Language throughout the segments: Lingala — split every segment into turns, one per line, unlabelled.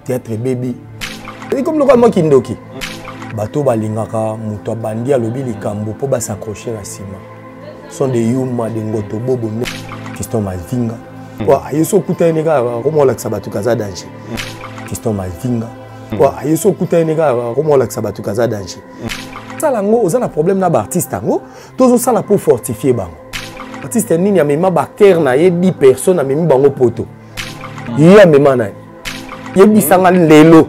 Théâtre ebebi. Ekomi lokola mwa kindoki. Bato balingaka moto abandi alobi likambo mpo ba s'accrocher na nsima. Sont des yuma, des ngoto bobo ne. Fiston Mavinga. Po aye so okutani ne kaka akoma olakisa bato kaza danger. Fiston Mavinga. Po aye so okutani ne kaka akoma olakisa bato kaza danger. Sala yango oza na problème na ba artiste yango tozosala mpo fortifier bango. Artiste nini amema ba acteur na ye 10 personnes amemi bango poto. Ye amema nani? Yebisa nga lelo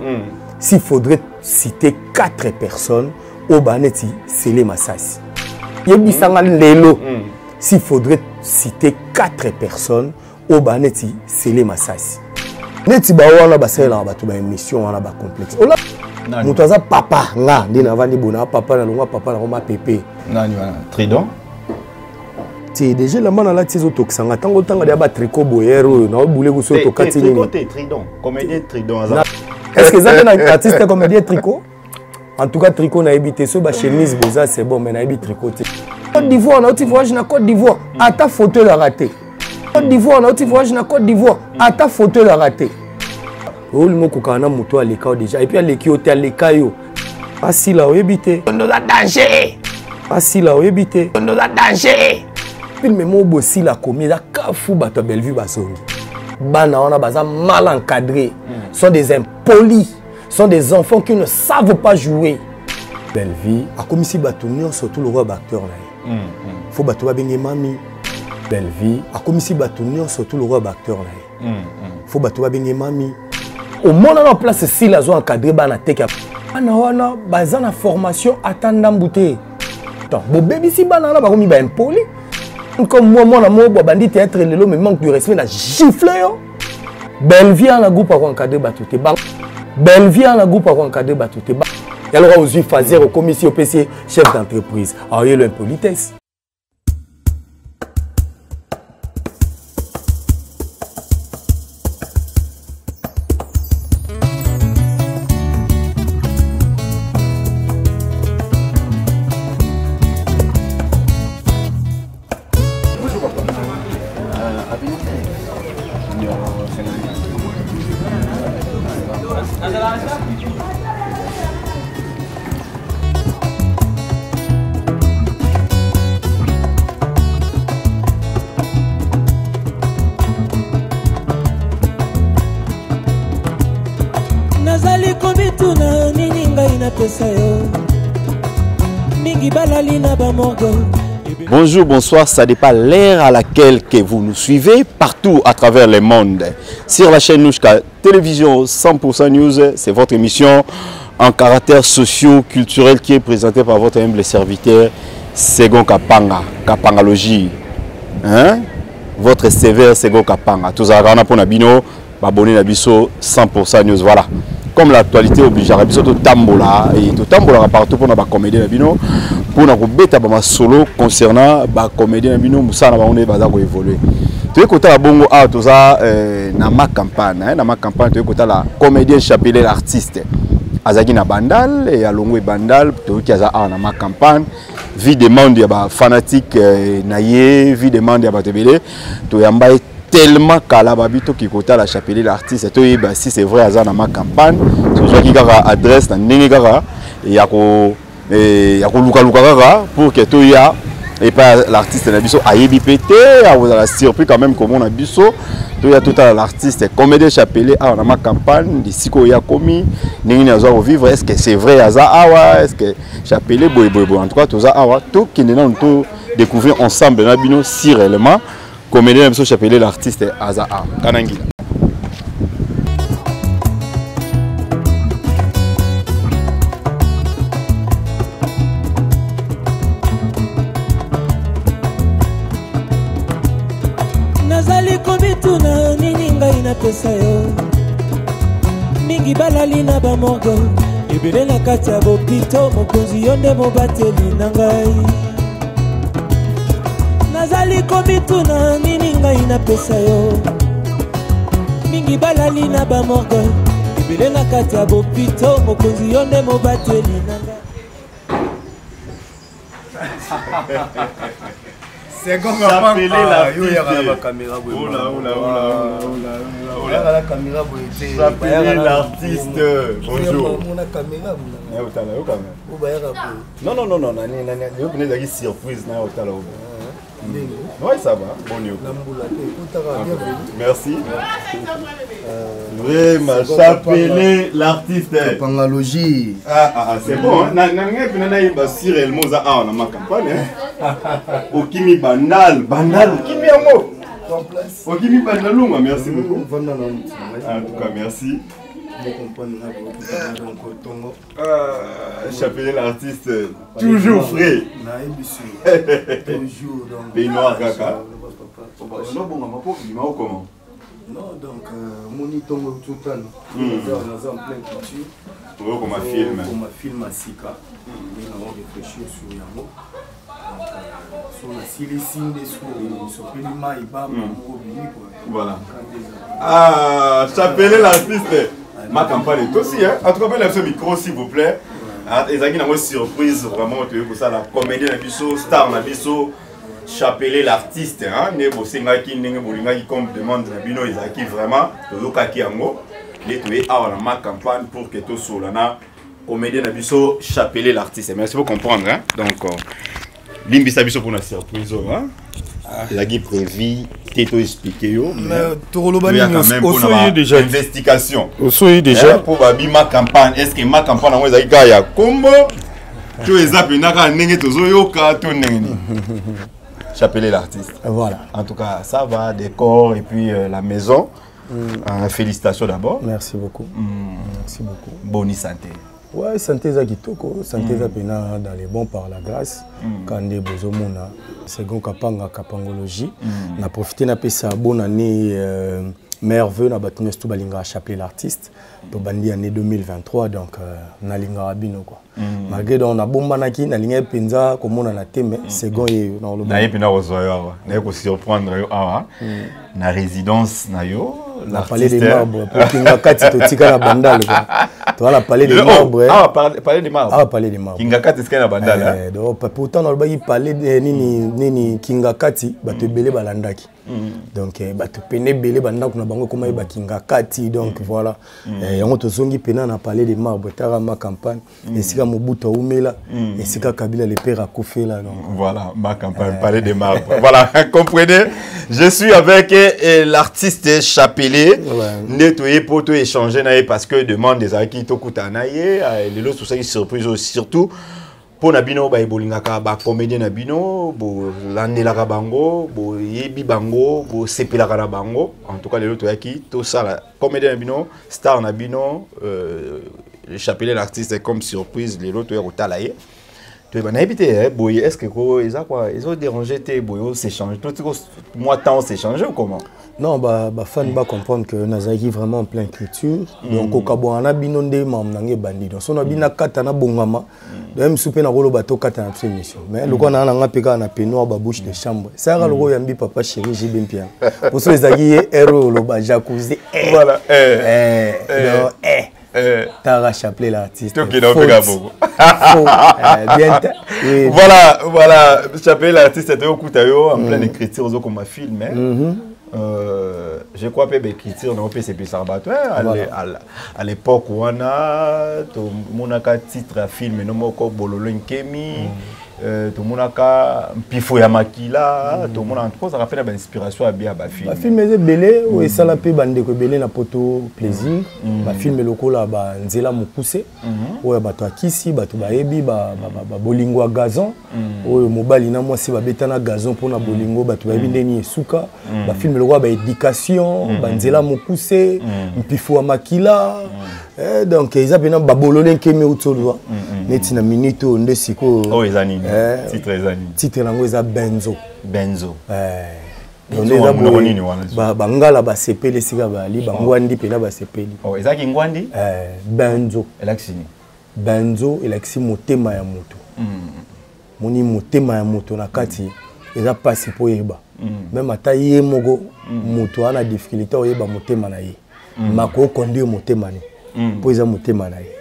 s'il faudrait citer 4 personnes oyo baa neti Sele Masasi. Yebisa nga lelo s'il faudrait citer 4 personnes oyo baa neti Sele Masasi. Neti ba wana basalelaka bato ba émission wana ba complexe. Ola moto aza papa nga nde navandi bona papa nalongwa papa nakoma pepe.
Nani wana? Tridon?
Te déjà elamba nalati ezotokisa nga ntango otanga deya batricot boyere oyo naobule kuso oyo tokati nini. Est ce que eza mpe na artiste comédien tricot? En tout cas tricot nayebi te, soki bachemise boza c'est bon, mais nayebi tricot te. Côte d'Ivoire nauti voyage na Côte d'Ivoire ata photo ezalaka te. Côte d'Ivoire nauti voyage na Côte d'Ivoire ata photo ezalaka te. Olingi okokana na moto aleka yo déjà, et puis aleki yo te, aleka yo asila oyebi te. Oza danger. Asila oyebi te. Oza danger. Filme moko bosila komi eza kafu bato ya Bellevue bazongi. Bana wana baza mal encadrés, sont des impolis, sont des enfants qui ne savent pas jouer. Bellevue akomisi bato nyonso tout lokola ba acteur na ye. Faut bato babenge mami. Bellevue akomisi bato nyonso tout lokola ba acteur na ye. Faut bato babenge mami. Omona na place Sila azo encadrer bana teke. Bana wana baza na formation ata ndambu te. Donc bobebisi bana wana bakomi ba impoli. Comme moi mwana moko bo bandi théâtre lelo mais manque de respect na gifle yo. Bellevue na groupe ako encadrer bato te. Bellevue na groupe ako encadrer bato te. Ya loka ozwi fazer okomisi opesi chef d'entreprise. Aoyelo impolitesse.
Nazali komituna nini ngai napesa yo mingi balali na ba morgue.
Bonjour, bonsoir, ça dépend l'heure à laquelle que vous nous suivez partout à travers le monde. Sur la chaîne Nouchka Télévision 100% News, c'est votre émission en caractère socio-culturel qui est présentée par votre humble serviteur Segon Kapanga, Kapangalogie. Hein? Votre sévère Segon Kapanga. Tous à la pour Nabino, abonné Nabiso 100% News. Voilà. Comme l'actualité oblige, biso to tambola et to tambola partout pour na ba comédien Nabino, pour na ko beta ba solo concernant ba comédien Nabino, musala ba on est baza ko évoluer. Tu écoutes la bongo a toza na ma campagne, hein, na ma campagne tu écoutes la comédien Chapelet l'artiste. Azaki na Bandal et alongo Bandal, tu qui aza na ma campagne, vie demande ya ba fanatique na ye, vie demande ya ba tebele, to yamba tellement kala babi to ki kota la Chapelet l'artiste to yeba si c'est vrai aza na ma campagne, so ki kaka adresse na ndenge kaka ya ko ya ko luka luka kaka pour que to ya et pas l'artiste na biso ayebi pété, a vous la surpris quand même comment na biso to ya tout à l'artiste comédien Chapelet a na ma campagne d'ici ko ya komi ndenge ni aza vivre, est-ce que c'est vrai aza awa, est-ce que Chapelet boy boy boy en tout cas toza awa to kende na to découvrir ensemble na bino si réellement comédien biso Chapelet l'artiste aza a kanangila.
Nazali komituna nini ngai napesa yo mingi balali na ba morgue ebele na kati ya bopito mokonzi yo nde mobateli na ngai. Nazali komituna nini ngai napesa yo mingi balali na ba morgue ebele na kati ya bopito mokonzi yo nde mobateli na ngai.
Chapelet l'artiste. Chapelet l'artiste. Bonjour. Non, non, non, non, nani, nani, nani, surprise, na otala. Oui, ça va. Bon, Merci. Vraiment, chapelet l'artiste.
Pangalogie.
Ah, ah, ah c'est bon. Na ngai pena na yeba si réellement za awa na ma campagne. Okimi bandal, bandal okimi yango. Okimi bandal lunga, merci beaucoup. En tout cas, merci. Ah, chapelet l'artiste, toujours frais.
Toujours. Donc,
Pays noir kaka. Comment
Non, donc, moni tongo total. Naza en pleine culture.
Comme un film.
Comme un film à Sika. Nous avons réfléchi sur yango. So nasilisi nde sopeli mai ba moko bimi quoi.
Voilà. Ah, chapelet l'artiste. Ma campagne est aussi, hein. En tout cas, le micro, s'il vous plaît. Ezalaki nango surprise vraiment toyei kosala comédien na biso star na biso chapelet l'artiste, hein. Nde bosengaki ndenge bolingaki comme demande na bino ezalaki vraiment toyokaki yango nde toye awa na ma campagne pour que tosola na comédien na biso chapelet l'artiste. Merci pour comprendre, hein. Donc limbisa biso mpona surprise oyo, hein. Ezalaki prévu te toexplike yo.
Tokoloba nini? Osoyi déjà
investigation.
Osoyi déjà.
Mpo babi ma campagne, est ce que ma campagne yango ezalaki kaka ya kombo to eza mpenza kaka ndenge tozoyoka to ndenge nini? Chapelet l'artiste.
Voilà.
En tout cas, ça va, décor et puis la maison. Félicitations d'abord.
Merci beaucoup. Merci beaucoup.
Bonne santé.
Ouais, santé eza kitoko, santé eza pena dans les bons par la grâce. Kande bozomona second kapanga kapangologie. Na profité napesa bonne année, merveilleux na bato nyonso to balingaka chapelet l'artiste. Tobandi année 2023, donc nalingaka bino quoi. Malgré donc nabombanaki, nalingaki mpenza komonana te, mais second ye
nakoloba. Naye mpena kozwa yo awa, naye kosurprendre yo awa na résidence na yo.
Na palais de marbre, po Kingakati totika na Bandal quoi. Toza na palais de marbre.
Ah, palais de marbre.
Ah, palais de marbre.
Kingakati esika na Bandal.
Eh, donc pourtant nalobaki palais nini nini Kingakati, bato ebele balandaki. Donc bato pene ebele bandako na bango ekoma yeba Kingakati, donc voilà. Yango tozongi pena na palais de marbre, tara ma campagne, esika Mobutu aumela, esika Kabila le père akufela, donc.
Voilà, ma campagne, palais de marbre. Voilà, comprenez, je suis avec l'artiste Chapelet. Nde toye po to échanger na ye parce que demande ezalaki tokuta na ye, lelo tosali surprise oyo surtout mpo na bino baye bolingaka bacomédien na bino, bolandelaka bango, boyebi bango, bosepelaka na bango. En tout cas, lelo toyaki tosala comédien na bino, star na bino, Chapelet l'artiste comme surprise. Lelo toya kotala ye, toyeba nayebi te boye est ce que ko eza quoi, ezodérange te boye os'échange totiko mwa temps os'échange ou comment?
Non, ba fan ba comprendre que nazalaki vraiment en pleine écriture. Donc okabwana na bino nde makambo na ngai ebandi. Donc so na bino nakata na bongama, donc mosusu mpe nakoloba tokata na biso émission. Mais lokola naa nanga mpe kaka na peignoir ba bouche de chambre. Esalaka lokola oyambi papa chéri JB Mpiana. Poso ezalaki ye ero oloba jacuzzi.
Voilà.
Donc, Tara Chapelet l'artiste.
Bien. Oui. Voilà, voilà. Chapelet l'artiste, tu es en pleine écriture, comme un film. Hein. Je crois que l'écriture n'a pas été bato à l'époque wana tomonaka titre ya film no moko Bololo Nkemi, tomonaka Mpifo ya Makila, tomona en tout cas ozalaka mpe na bainspiration ya bia bafilm.
Bafilm eza ebele oyo esala mpe bandeko ebele na poto plaisir. Bafilm lokola banzela mokuse oyo bato ya kisi, bato bayebi babolingo ya gazon oyo mobali na mwasi babeta na gazon mpona bolingo, bato bayebi ndeni esuka. Bafilm lokola baéducation, banzela mokuse, Mpifo ya Makila. Donc eza mpena babolole nkemi euti olwa neti na minute oyo nde sikoyo.
Oyo eza nini? Titre eza nini?
Titre yango eza Benzo.
Benzo.
Eza boye, bangala basepeli esika bali, bangwandi mpena basepeli.
Ezalaki ngwandi.
Benzo.
Elakisi nini?
Benzo elakisi motema ya moto. Moni motema ya moto na kati eza mpasi mpo oyeba. Même ata ye moko moto aza na difficulté oyeba motema na ye, mako oconduire motema ne mpo eza motema na ye.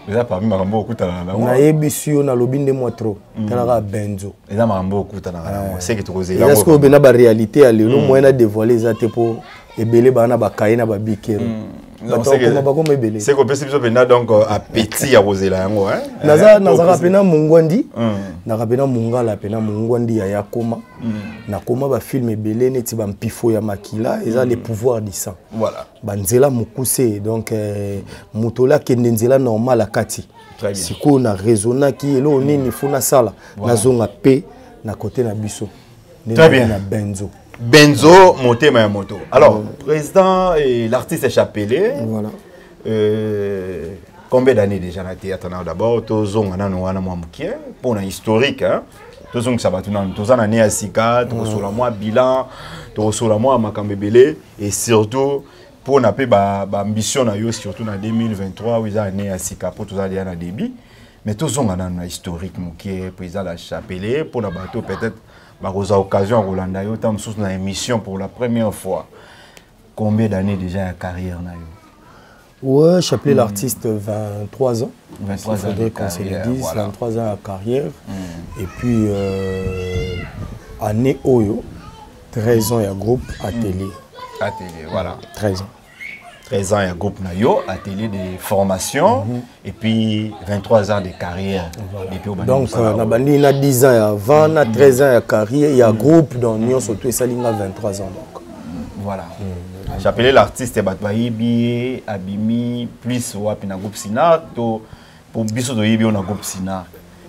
Eza parmi makambo okutanaka nango.
Nayebisi yo, nalobi nde mwa trop. Talaka Benzo.
Eza makambo okutanaka nango, seke tokozela.
Eza sikoyo mpena baréalité ya lelo. Moyen na dévoile eza te, mpo ebele baa na bakaye na babikero, bato bakoma, bakoma ebele.
Seke opesi biso mpenza donc appétit ya kozela yango.
Nazalaka mpena mongwandi, nazalaka mpena mongala, mpena mongwandi ya yakoma. Nakoma bafilm ebele neti Bampifo ya makila, eza Le pouvoir du sang, banzela mokuse. Donc moto oyo akende nzela normal akati. Sikoyo na raisonnaki eloko nini fo nasala, nazonga mpe na kote na biso
nde
na Benzo.
Benzo, motema ya moto. Alors, président et l'artiste Chapelet,
voilà.
Combien d'années déjà na théâtre na? D'abord tozonga nano wana mwa mokie mpona historique, hein? Tozongisa bato nano. Toza na ne ya sika, tokosola mwa bilan, tokosola mwa makambo ebele et surtout mpona mpe baambition na yo, surtout na 2023 oyo eza ane ya sika, mpo toza deya na début. Mais tozonga nano na historique mokie, président la Chapelet, mpona bato peut-être bakozwa occasion ya kolanda yo ntango mosusu na émission pour la première fois. Combien d'années déjà ya carrière na yo?
Ouais, Chapelet l'artiste, 23 ans.
23
Il faudrait qu'on se le dise, voilà. 23 ans à carrière. Et puis, année oyo, 13 ans, il y a groupe Atelier.
Atelier, voilà.
13 ans.
13 ans, il y a groupe na yo, atelier de formation, et puis 23 ans de carrière.
Voilà. Et puis, donc, on a bandi, a 10 ans avant, on a 13 ans de carrière, il y a groupe, donc nous, surtout, ça, il y a 23 ans. Donc.
Voilà. J'appelais l'artiste, bato bayebi ye abimi plus wapi? Na groupe Sina to po biso toyebi yo na groupe Sina,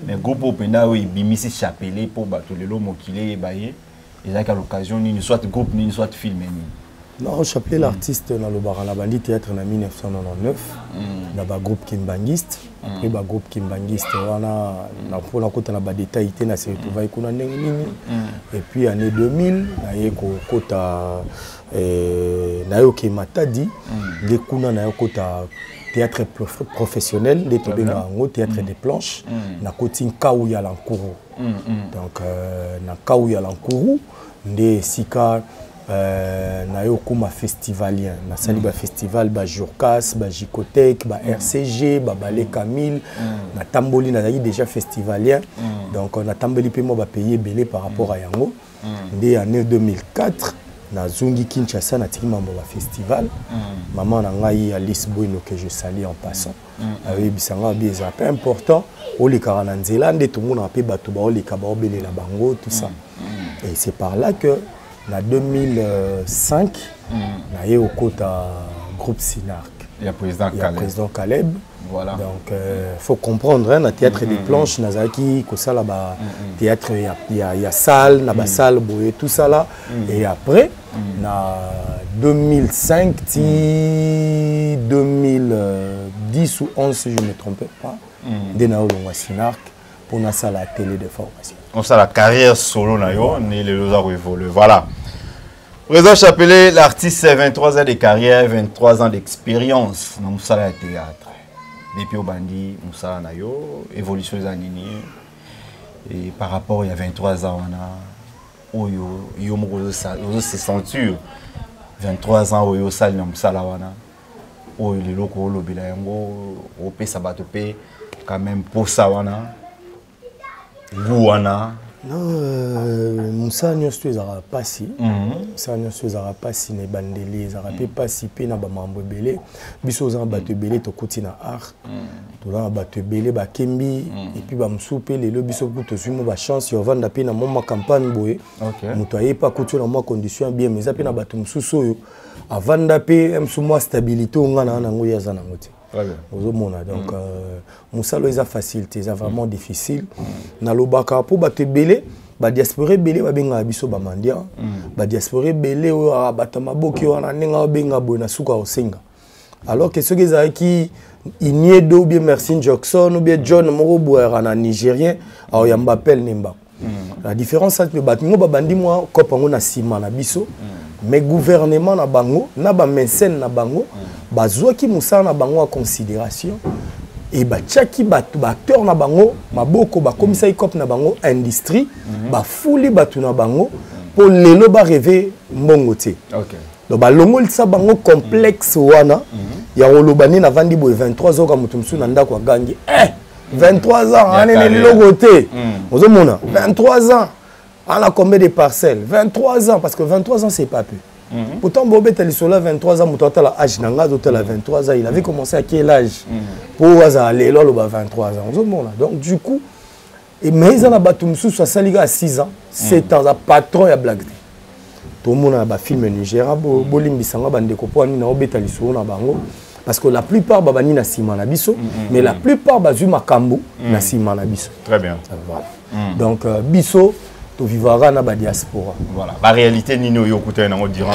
mais groupe oyo mpenza oyo ebimisi Chapelet mpo bato lelo mokili eyeba ye, ezalaki à l'occasion nini, soit groupe nini, soit film nini?
Non, Chapelet l'artiste, nalobaka na bandi théâtre na 1999 na bagroupe kimbangiste. Après bagroupe kimbangiste wana, na mpona kota na badetail te, na se retrouvai kuna ndenge nini. Et puis année 2000, naye kokota, nayoki Matadi, nde kuna naye kota théâtre professionnel, nde tobengaka yango théâtre de planche. Nakoti Nkau ya Lankuru. Donc na Nkau ya Lankuru nde esika naye okóma festivalien. Nasali bafestival, baJurcas, baJicotec, ba RCG, babale Camille. Natamboli, nazalaki déjà festivalien. Donc natamboli mpe mwa bapays ebele par rapport à yango. Nde année 2004, nazongi Kinshasa, natiki mambo ya bafestival. Mama na ngai Alice Bueno, que je salue en passant, ayebisa ngai abi eza mpe important olekaka na nzela nde tomonaka mpe bato baoleka, baobelela bango, tout ça. Et c'est par là que na 2005, naye okota groupe Sinarc.
Ya président
ya
Caleb.
Président Caleb.
Voilà.
Donc faut comprendre, hein, na théâtre des planches, nazalaki kosala ba théâtre ya salle, na basalle boye, tout ça là. Et après, na 2005 ti 2010 ou 11, si je ne me trompe pas, nde na olongwa Sinarc mpo nasala télé de formation.
Osala carrière solo na yo, nde lelo oza koévolue. Voilà, président Chapelet l'artiste, 23 ans de carrière, 23 ans d'expérience na mosala ya théâtre. Depuis obandi mosala na yo, évolution eza nini? Et par rapport ya 23 ans wana oyo yo moko ozose sentir, 23 ans oyo osali na mosala wana, oyo lelo koolobela yango, opesa bato mpe quand même posa wana, gu wana?
Non, mosala nyonso to ezalaka mpasi. Mosala nyonso ezalaka mpasi na ebandeli, ezalaka mpe mpasi mpe na bamambo ebele. Biso oza na bato ebele tokoti na art, toza na bato ebele bakembi, et puis bamosusu mpe lelo biso ku tozwi mwa bachance ya ovanda mpe na mwa campagne boye. Moto aye mpe akuti na mwa condition ya bien, mais eza mpe na bato mosusu oyo avanda mpe mosu mwa stabilité oyo nga na nango, ye aza nango te. Ozomona, donc mosala oyo eza facile te, eza vraiment difficile. Nalobaka mpo bato ebele, badiaspora ebele babengaka biso bamandia, badiaspora ebele oyo bato ya maboki wana, ndenge babenga boye na suka kosenga, alors que soki ezalaki Iniedo ou bien Mercy Jackson ou bien John moko boyaka na Nigérien, aoyamba appel ne mbako. La différence entre bato ngo babandi mwa kope yango na nsima na biso, mais gouvernement na bango na bamécène na bango bazwaki mosala na bango ya considération e batiaki bato, baacteur na bango maboko, bakomisaki cope na bango industrie, bafuli bato na bango mpo lelo barêve mbongo te. Donc balongolisa bango complexe wana. Ya koloba nde navandi boye 23 ans, oka moto mosusu na ndako agangi, eh, 23 ans anene eloko te. Ozomona 23 ans ana combien de parcelles? 23 ans, parce que 23 ans, c'est pas peu. Pourtant bobeta lisolo ya 23 ans, moto atala âge na nga, azotala 23 ans, il avait commencé à quel âge po azala lelo aloba 23 ans? Ozomona, donc du coup, mais eza na bato mosusu asali kaka 6 ans, 7 ans, aza patron ya blague te. Tomona na bafilm nigéria. Bolimbisanga bandeko, mpo anini naobeta lisolo na bango? Parce que la plupart babandi na nsima na biso, mais la plupart bazwi makambo na nsima na biso.
Très bien.
Voilà. Donc biso tovivaka na badiaspora.
Voilà, baréalité nini oyo okutani nango durant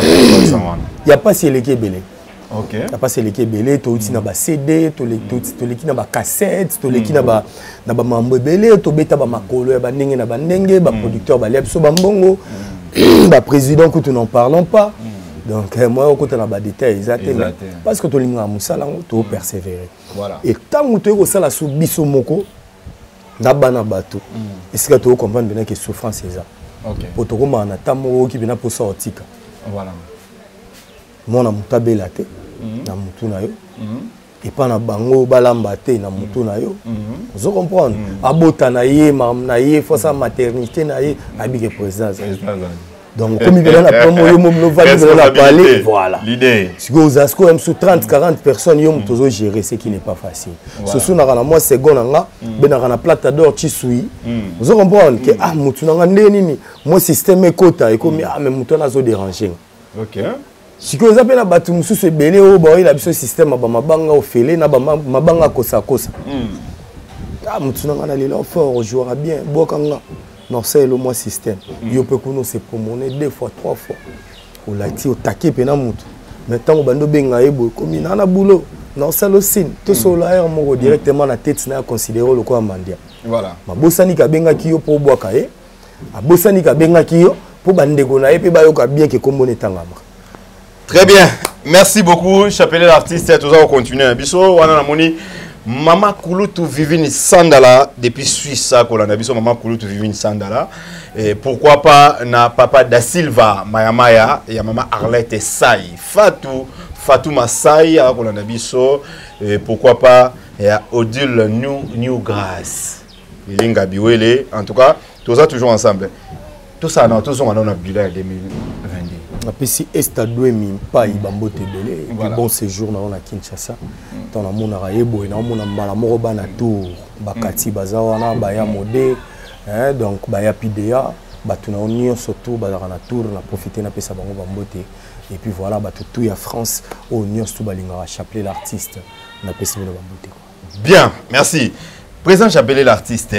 wana?
Ya mpasi eleki ebele. Ya mpasi eleki ebele. Touti na baCD, toleki na bacassette, toleki na bamambo ebele, tobeta bamakolo ya bandenge na bandenge, baproducteur balia biso bambongo, baprésident kutu n'en parlons pas. Donc moi okota na badétail eza te, parce que tolingaka mosala yango, topersévérer. Et ntango toyei kosala so biso moko na bana bato, esika tokocomprendre mpena ke souffrance eza, po tokomaka na ntan moko oyoki mpena mposa otika. Mwana moto abela te na motu na yo, epa na bango balamba te na motu na yo. Ozo comprendre, abota na ye na ye fosa maternité na ye, ayebike président. Donc okomi mpena na promo, yo momi ovandi mpena na palais. Voilà, sikoyo oza sikoyo mosu 30 40 personnes, yo moto ozogérer, ce qui n'est pas facile. Soso naka na mwa seconde na nga, benaka na plata d'or chisui. Ozo comprendre ke ah, motu na nga nde nini, mwa système ekota ekomi, ah, mais motu wana azodérange nga. Sikoyo eza mpe na bato mosusu ebele oyo baoyela biso système ya bamabanga ofele na bamabanga kosakosa. Ah, motu na nga na lela fort, ojouera bien, bwaka nga norcel mwa système. Yo mpe kuna ose promener deux fois, trois fois, olati otake mpe na motu, mais ntango bandi obenga ye boye, komi na boulot, naosala osine, tosolola heure moko directement na tete na ya considéré lokola mandia. Mabosani abengaki yo mpo obwaka ye, abosani abengaki yo mpo bandeko na ye mpe bayoka bien ke kombo na etangamaka.
Très bien. Merci beaucoup, Chapelet l'artiste. Tout ça, on continue. Biso, wana namoni Mama Kulutu Vivine Sandala depuis Suisse, kolanda biso Mama Kulutu Vivine Sandala. Et pourquoi pas na Papa Da Silva Maya Maya et Mama Arlette Sai. Fatou Fatou Masai kolanda biso. Et pourquoi pas ya Odile New Grace. Ilinga Biwele. En tout cas, tout ça toujours ensemble. Tout ça, non, tout ça, on a bilan 2022.
Napesi Estadwemi mpai bambote ebele et puis bon séjour na yo na Kinshasa. Ntango namonaka ye boye, naomona mbala moko bana tour bakati baza wana, baya mode, hein, donc baya pda, bato na yo nyonso tour bazalaka na tour, na profite napesa bango bambote. Et puis voilà, bato tout ya France oyo nyonso tout balingaka Chapelet l'artiste, napesi bino bambote quoi.
Bien, merci. Président Chapelet l'artiste,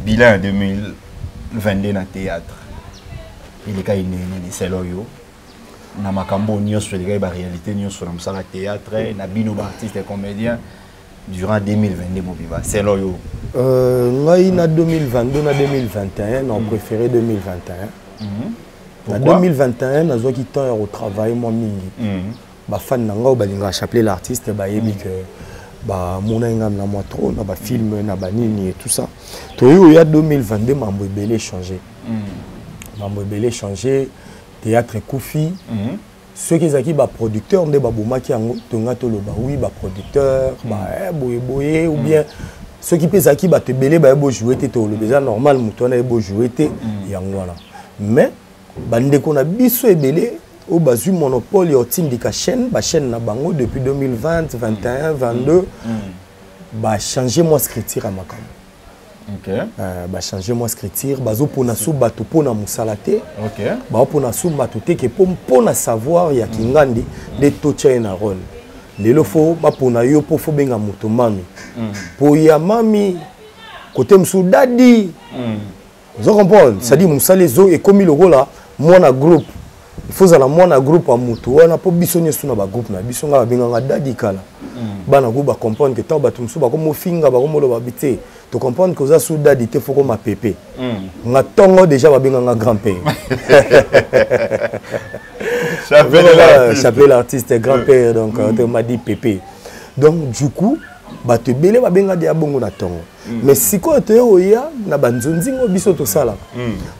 bilan 2022 na théâtre. Eleka inene selon yo, na makambo nyonso elekaki, baréalité nyonso na mosala théâtre na bino baartiste comédien durant 2022 mobimba, selon yo?
Ngai na 2022 na 2021, na préféré 2021. Na 2021 nazwaki temps ya kotravaille mwa mingi. Bafan na ngai oyo balingaka Chapelet l'artiste bayebi ke bamonaki ngai na mwa trop na bafilm na banini et tout ça. Toyi oya 2022, mambo ebele échangé, mambo ebele échangé, théâtre ekufi. Soki ezalaki baproducteur nde babomaki yango, tonga toloba oui, baproducteur boye boye, ou bien soki mpe ezalaki bato ebele baye bojoue te, toloba eza normal, moto wana ye bojoue te, yango wana. Mais bandeko na biso ebele oyo bazwi monopole ya otindika chaîne, bachaîne na bango depuis 2020, 21, 22, bachange mwa scripture ya makambo. Bachange mwa scripture, bazopona so bato mpona mosala te, baopona so bato te ke mpona savoir ya kingandi nde totya ye na rôle. Lelo fo bapona yo mpo fo benga moto mami, mpo ya mami kote mosusu dadi. Ozo comprendre, c'est-à-dire mosala ezo ekomi lokola mwana groupe, il faut ozala mwana groupe ya motu wana, mpo biso nyonso na bagroupe na biso, ngai babenganga dadi kala. Bana groupe bacomprendre ke ntango bato mosusu bakomofinga, bakomoloba bi te, tocomprendre ke oza su dadi te, fo koma pepe. Nga ntongo déjà babenganga grand père, Chapelet l'artiste, grand père, donc m'a dit pépé. Donc du coup bato ebele babenga deya bongo na ntongo. Mais sikoyo toye koya na banzonzingo, biso tosalaka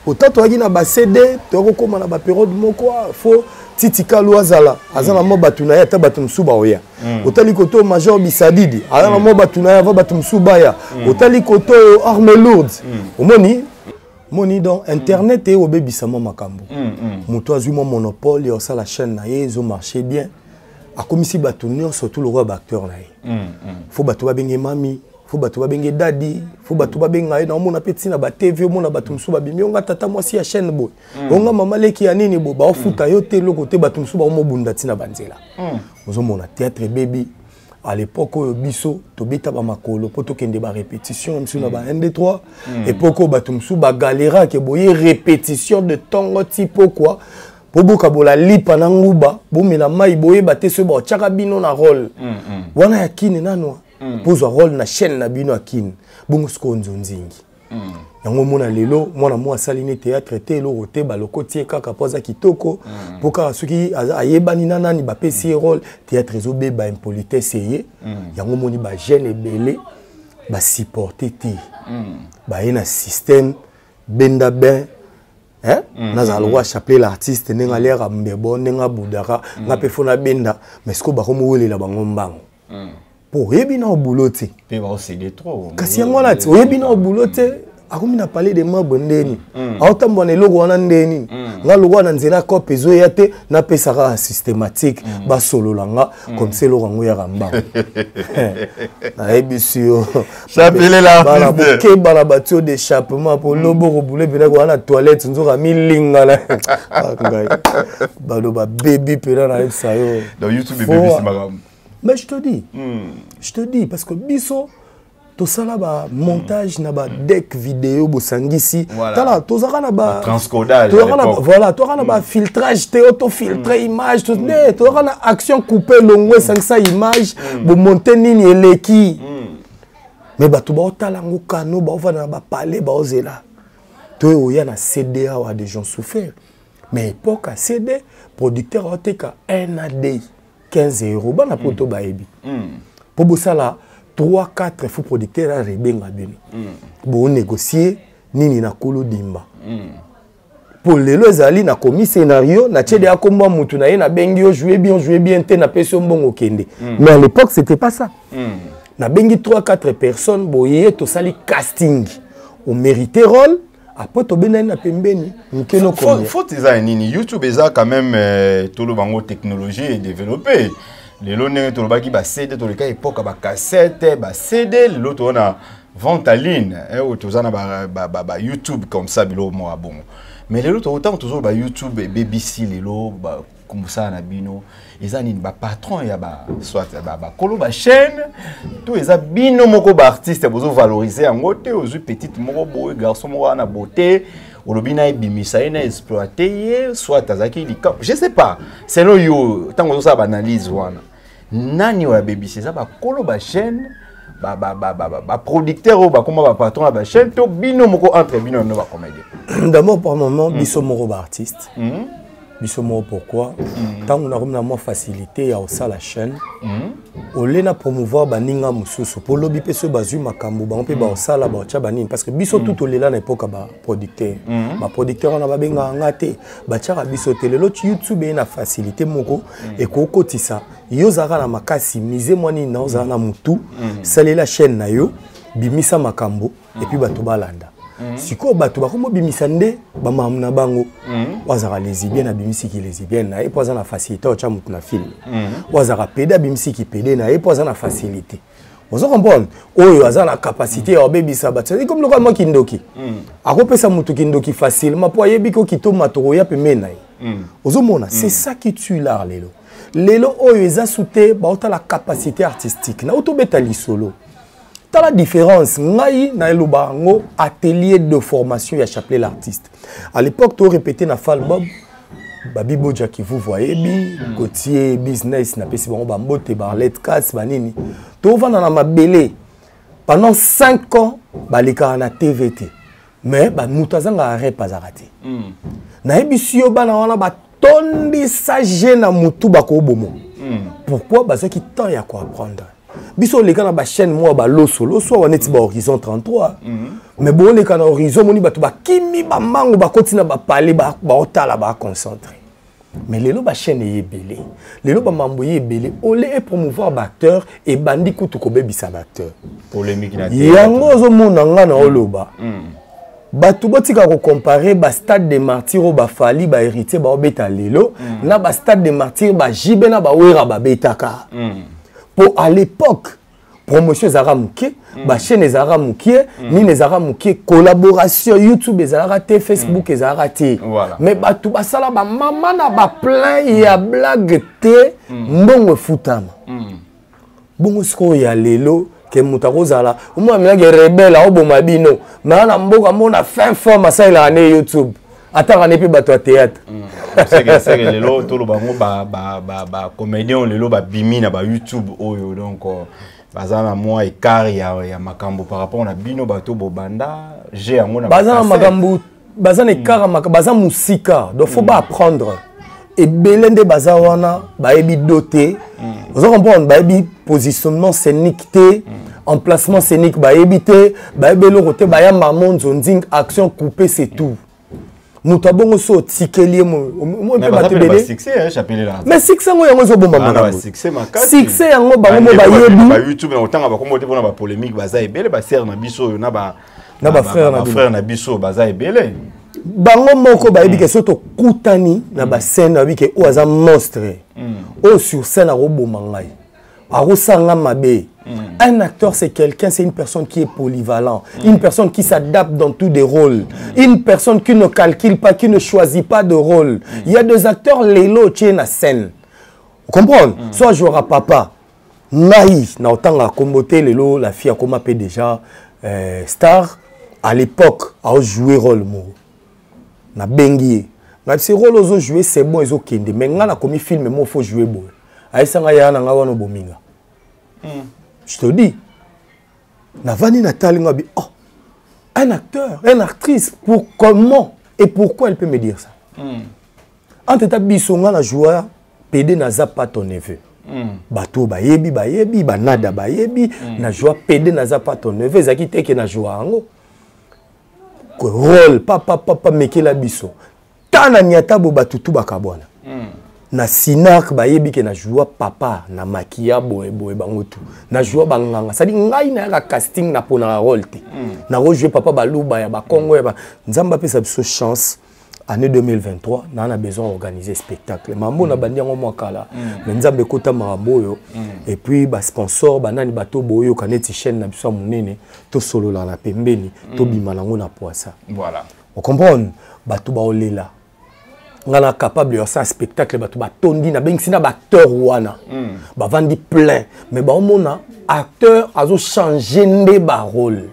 autant toyaki na baCD, toya kokóma na bapériode moko fo. Titi Kalu azala aza na mwa bato na ye, ata bato mosusu baoya. Otali kote oyo Major Bisadidi aza na mwa bato na ye, ava bato mosusu baya. Otali kote oyo Arme Lourde, omoni moni. Donc internet eye kobebisa mwa makambo. Moto azwi mwa monopole ya kosala chaîne na ye, ezomarche bien, akomisi bato nyonso tu lokola baacteur na ye. Faut bato babenge mami, faut bato babenge dadi, faut bato babenga ye. Naomona mpe ntina batv, omona bato mosusu babimi: onga tata mwasi ya chaîne boye, onga mama leki ya nini boye. Baofuta yo te, eloko te. Bato mosusu baomobunda ntina banzela. Ozomona théâtre ebebi. À l'époque oyo biso tobeta bamakolo mpo tokende barépétition mosusu na ba 1 2 3, époque oyo bato mosusu bagalerake boye, répétition de ntongo ti pokwa, mpo bokabola lipa na nguba, bomela mai, boyeba te soki baotiaka bino na rôle wana ya kini nanwa mpo ozwa rôle na chaîne na bino ya kini. Bongo sikoyo nzonzingi yango, omona lelo mwana mwa asali ne théâtre te, eloko te, balokoti ye kaka mpo aza kitoko, mpo kaka soki ayebani na nani, bapesi ye rôle. Théâtre ezobeba, impolitesse eye. Yango omoni bajeune ebele basupporte te, baye na système benda ben. Hein? Nazala lokola Chapelet l'artiste, ndenge aliaka mbebo, ndenge abudaka, nga mpe faut nabenda. Mais sikoyo bakomowelela bango mbango mpo oyebi na obulo te.
Mpe baosede trop.
Kasi yango wana ti oyebi na obulo te, akomi na palais de marbre ndeni, aotambola na eloko wana ndeni. Nga lokola na nzela cope ezoya te, napesa kaka systématique, basolola nga comme ça, eloko yango yaka mbango. Nayebisi yo,
Chapelet
bana,
l'artiste.
Bokeba na batio d'échappement, mpo loboko bule mpena koya na toilette, nzoka milinga na ngai, balo babebi mpena, nayebisa yo.
Donc YouTube ebebisi makambo.
Mais je te dis, je te dis, parce que biso tosala bamontage na badeck vidéo bosangisi. Tala, tozalaka na ba
Transcodage à
tozalaka na
l'époque.
Voilà, tozalaka na bafiltrage te oyo tofiltre image nde tozalaka na action coupe elongo, esangisa image, bomonte nini eleki. Mais bato baotala yango kano, baovanda na bapale, baozela to oyo oya na CD awa. Des gens souffert, mais époque ya CD, producteur aoteka 1 AD 15 euro. Bana poto bayebi, mpo bosala 3 4, faut producteur arebenga bino, bonégocie nini na kolo dimba. Mpo lelo ezali nakomi scénario, natie deya komba mutu na ye, nabengi yo, joue bien, joue bien te, napesi yo mbongo, okende. Mais à l'époque c'était pas ça. Nabengi 3 4 personnes boye, tosali casting, omérite rôle, après tobendani na pembeni moke nokomia.
Faute eza ya nini? YouTube eza quand même, toloba yango, technologie edéveloppé lelo. Ndenge tolobaki bacd, toleka époque ya bacassette, bacd, lelo toza na vente en ligne, oyo toza na ba YouTube comme ça, biloko moko ya bongo. Mais lelo ntango tozoloba YouTube ebebisi lelo mosala na bino, eza nini? Bapatron ya ba soit bakolo bachaîne to eza bino moko baartiste bozovalorize yango te? Ozwi petite moko boye, garçon moko wana beauté, olobi na ebimisa ye, na exploite ye, soit azalaki likambo, je sais pas. Selon yo, ntango ozosala baanalyse wana, nani oyo abebisi? Eza bakolo bachaîne, baproducteur oyo bakóma bapatron ya bachaîne, to bino moko entre bino no bacomédien?
D'abord, par moment, biso moko baartiste, biso moko. Pourquoi? Ntango nakomi na mwa facilité ya kosala chaîne, ole na promouvoir baninga mosusu, mpo lobi mpe soki bazwi makambo bango mpe baosala, baotya banini. Parce que biso tu tolela na époque ya baproducteur. Baproducteur wana babengaka nga te, batiaka biso te. Lelo YouTube eye na facilité moko, ekokotisa yo, ozalaka na makasi mise mwa nini na ozala na motu, salela chaîne na yo, bimisa makambo, et puis bato balanda. Sikoyo bato bakomobimisa nde bamakambo na bango. Oyo azalaka lesbienne, abimisiki lesbienne na ye mpo aza na facilité otya motu na film. Oyo azalaka pédé, abimisiki pédé na ye mpo aza na facilité. Ozo comprendre? Oyo aza na capacité ya kobebisa bato, c'est comme lokola mwa kindoki, akopesa motu kindoki facilement mpo ayebi ko kitoma tokoya pembeni na ye. Ozomona, c'est ça qui tue l'art lelo. Lelo oyo eza su te, baotala capacité artistique na otobeta lisolo. Tala différence, ngai nayeloba yango, atelier de formation ya Chapelet l'artiste. À l'époque to répété na Fal Bob, Babi Boja Kivuvu ayebi, Gautier Business, napesi bango bambote, Barlet Kas, banini. Tovanda na mabele pendant 5 ans, balekaka na TV te, mais bamoto azangaka rep azalaka te. Nayebisi yo, bana wana batondisa je na motu, bakoboma. Pourquoi? Bazwaki temps ya koapprendre. Biso oleka na bachaîne moko ya baloso loso awa, neti bahorizon 33, mais booleka na horizon, moni bato bakimi bambango, bakoti na bapale, baotala, baconcentre. Mais lelo bachaîne eye ebele, lelo bamambo eye ebele, ole epromouvoir baacteur, ebandi kutu kobebisa baacteur.
Polémique na
yango ozomona nga na oloba. Bato botika kocompare bastade de martyr oyo bafali, bahéritier baobeta lelo na bastade de martyr bajibe na bawera babetaka. Po à l'époque promotion ezalaka moke, bachaîne ezalaka moke, nini ezalaka moke, collaboration YouTube ezalaka te, Facebook ezalaka te. Mais bato basala bamama na baplein ya blague te, mbongo efutama. Bongo sikoyo ya lelo ke moto akozala omona minaki rebele, aoboma bino maa na mboka, mona fin forme, asalelaka ne YouTube, ataka ne mpe bato ya théâtre.
Seke lelo toloba yango, bacomédien lelo babimi na bayoutube oyo, donc baza na mwa écart ya makambo par rapport na bino bato bobanda g yango na
baza na makambo, baza na écart ya makambo, baza mosika. Donc faut baapprendre ebele nde baza wana, bayebi do te. Oza comprendre, bayebi positionnement scénique te, emplacement scénique bayebi te, bayebi eloko te, bayamba monzo nzing, action, coupé, c'est tout. Moto abongo so otikeli ye mpe bato ebele, mais succès yango, yango ezobomba makambo. Succès yango, bango mo bayebi.
Bayoutube na kotanga bakombo te mpona bapolémique, baza ebele, basere na biso oyo na
na bafrère na
bafrère na biso baza ebele.
Bango moko bayebi ke soki tokutani na bascène, bayebi ke oyo aza monstre, oyo sur scène akoboma ngai, akosala mabe. Un acteur, c'est quelqu'un, c'est une personne qui est polyvalent, une personne qui s'adapte dans tous des rôles, une personne qui ne calcule pas, qui ne choisit pas de rôle. Il y a des acteurs lelo tie na scène, comprendre, soit jouera papa ngai na otanga kombo te. Lelo la fille akoma mpe déjà star. À l'époque aojouer rôle moko, nabengi ye, ngai si rôle ozojouer, c'est bon, ezokende, mais ngai nakomi film mo, faut jouer boye. Ayesanga ya na ngai wana obominga. Je te dis, navandi, natali nga bi, oh, un acteur, un actrice, pour comment et pourquoi elle peut me dire ça? Entre ta biso nga na joueur PD, naza pas ton neveu. Bato bayebi, bayebi banada, bayebi na joie PD, naza pas ton neveu. Ezalaki te ke na joie yango rôle papa papa mekela biso ta na nyata bo bato tu bakabwana na sinak, bayebi ke na joua papa na makia boye boye, bango tu na joua banganga. Sadi ngai nayaka casting, naponaka rôle te. Nakojoue papa baluba ya bakongo ya ba Nzambe apesa biso chance. Année 2023 naa na besoin organiser spectacle mambo na bandi yango mwa kala, mais Nzambe ekota makambo oyo. Et puis basponsor banani, bato boyoka neti chaîne na biso ya monene, tosolola na pembeni, tobima nango na poisa. Ocomprendre, bato baolela nga na capable ya osala spectacle, bato batondi, nabengisi na baacteur wana, bavandi plein, mais baomona acteur azochange nde barôle.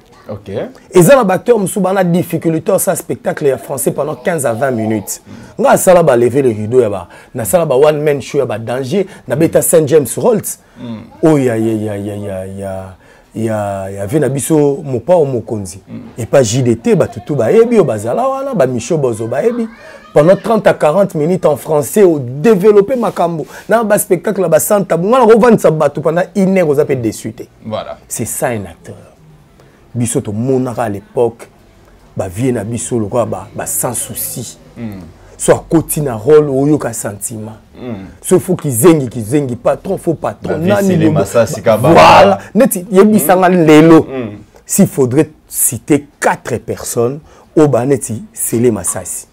Eza na baacteur mosusu bana difficulté osala spectacle ya français pendant 15 à 20 minutes. Nga asala balever le rideau ya ba, nasala ba one man show ya badanger, nabeta Saint James Rolls oyo ya ve na biso mopao mokonzi epa JDT. Bato tu bayebi oyo bazala wana, bamisho bozo bayebi, pendant 30 à 40 minutes en français, odéveloppe makambo na baspectacle ya basanta. Nga nakovandisa bato pendant une heure, oza mpe déçu te. C'est ça un acteur. Biso tomonaka à l'époque bavie na biso lokola ba sans souci. So akoti na rôle, oyoka sentiment. So faut kizengi kizengi, patron, faut patron.
Nani,
voilà, neti yebisanga lelo, s'il faudrait citer quatre personnes oyo ba neti Sele Masasi,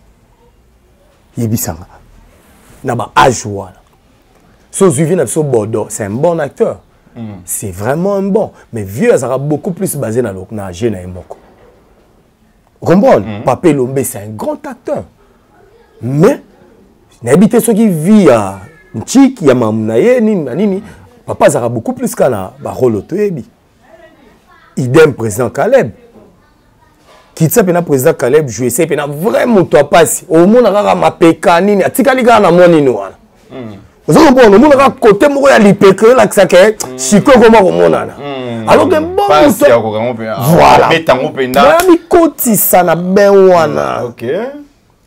yebisanga na ba âge wana. So ozwi na biso Bodo, c'est un bon acteur, c'est vraiment un bon, mais vieux azalaka beaucoup plus basé na jeu na ye moko, comprendre. Papa Elombe, c'est un grand acteur, mais nayebi te soki vie ya ntiki ya mamu na ye nini na nini. Papa azalaka beaucoup plus ka na barôle toyebi. Idem président Caleb, kitisa mpena président Caleb jouese mpena vrai moto apasi, omona kaka mapeka nini atikali kaka na mwa nini wana. Oza comprendre, omona kaka kote moko ya lipeka elakisaka siko ekoma komonana, alors que bon moto
voilà
mikotisa na bain wana.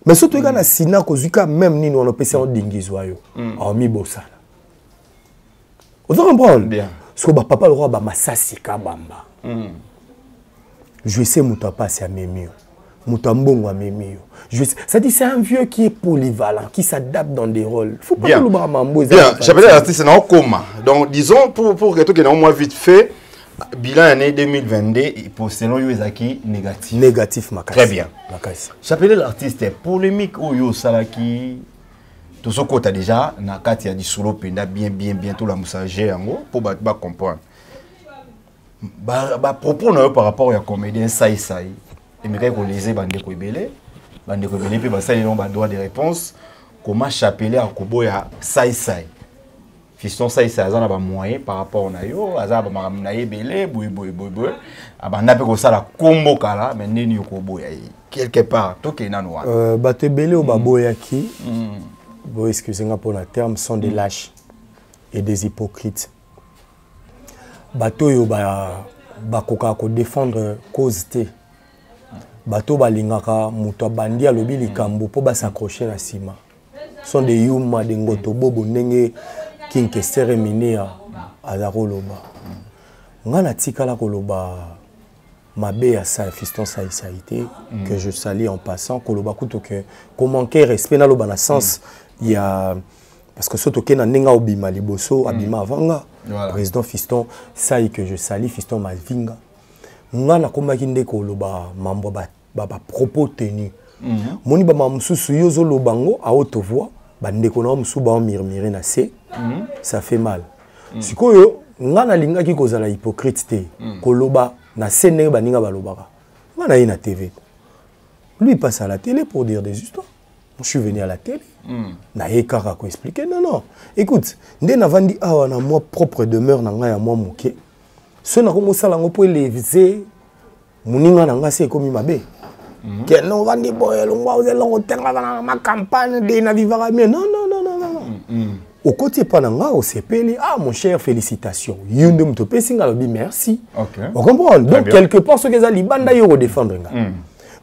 Mais soki toyeka na sina kozwi ka même nini wana, opesi yango dingizwa yo aomibosana. Oza comprendre, soki bapapa lokola bamasasi kabamba jouese moto apasi amemi yo. Moto ya mbongo amemi yo. C'est-à-dire, c'est un vieux qui est polyvalent, qui s'adapte dans des rôles. Faut pas que le mambo.
Bien, j'appelle l'artiste en coma. Donc, disons, pour que tout moins vite fait, bilan année 2022, pour selon yo ezaki négatif.
Négatif, makasi.
Très bien.
Makasi.
J'appelle l'artiste polémique oyo salaki tozokota déjà na kati ya lisolo mpenza bien bien bien tolamusa ge yango mpo bato bacomprendre bapropos na yo par rapport ya comédien saisai emekaki kolese bandeko ebele, bandeko ebele mpe basali yango badroit de réponse. Comment Chapelet akoboya saisai? Fiston Saisai aza na bamoyen par rapport na yo, aza na bamakambo na ye ebele boye boye boye boye, abanda mpe kosala kombo kala, mais ndeni yo koboya ye quelque part? Tokende nano wana.
Bato ebele oyo baboyaki, bo excuse nga mpona terme, sont des lâches et des hypocrites. Bato oyo bakokaka kodéfendre cause te, bato oyo balingaka moto abandi alobi likambo mpo bas'accroche na nsima, sont des yuma de ngoto bobo. Ndenge King Kester Emeneya aza koloba, nga natikala koloba mabe ya sa fiston Saisai te, que je salue en passant. Koloba kutu ke komanquer respect, naloba na sens ya, parce que so tokei na ndenge aobima liboso, abima avant nga.
Voilà.
Président Fiston Sai que je salue, Fiston Mavinga, nga nakomaki nde koloba mambo bapropos tenu. Moni bamama mosusu, yo ozoloba ngo à haute voix, bandeko na yo mosusu baomurmure na se, ça fait mal. Sikoyo nga nalingaki kozala hypocrite te, koloba na se ndenge baninga balobaka. Nga na ye na TV, lui passe à la télé pour dire des histoires, je suis venu à la télé, naye kaka koexpliquer. Non, non, écoute, nde navandi awa na mwa propre demeure na ngai ya mwa moke, so nakomosala yango mpo eleve moninga na ngai, se ekomi mabe ke non, ovandi boye, elongwa, oza elongo te, nga na ma campagne de na vivaka bien. Non, non, non, non, non, non. Okoti epa na nga, osepeli: "Ah, mon cher, félicitation." Yo nde moto opesi nga, alobi merci. Ocomprendre? Donc quelque part, soki eza libanda, yo kodéfendre nga,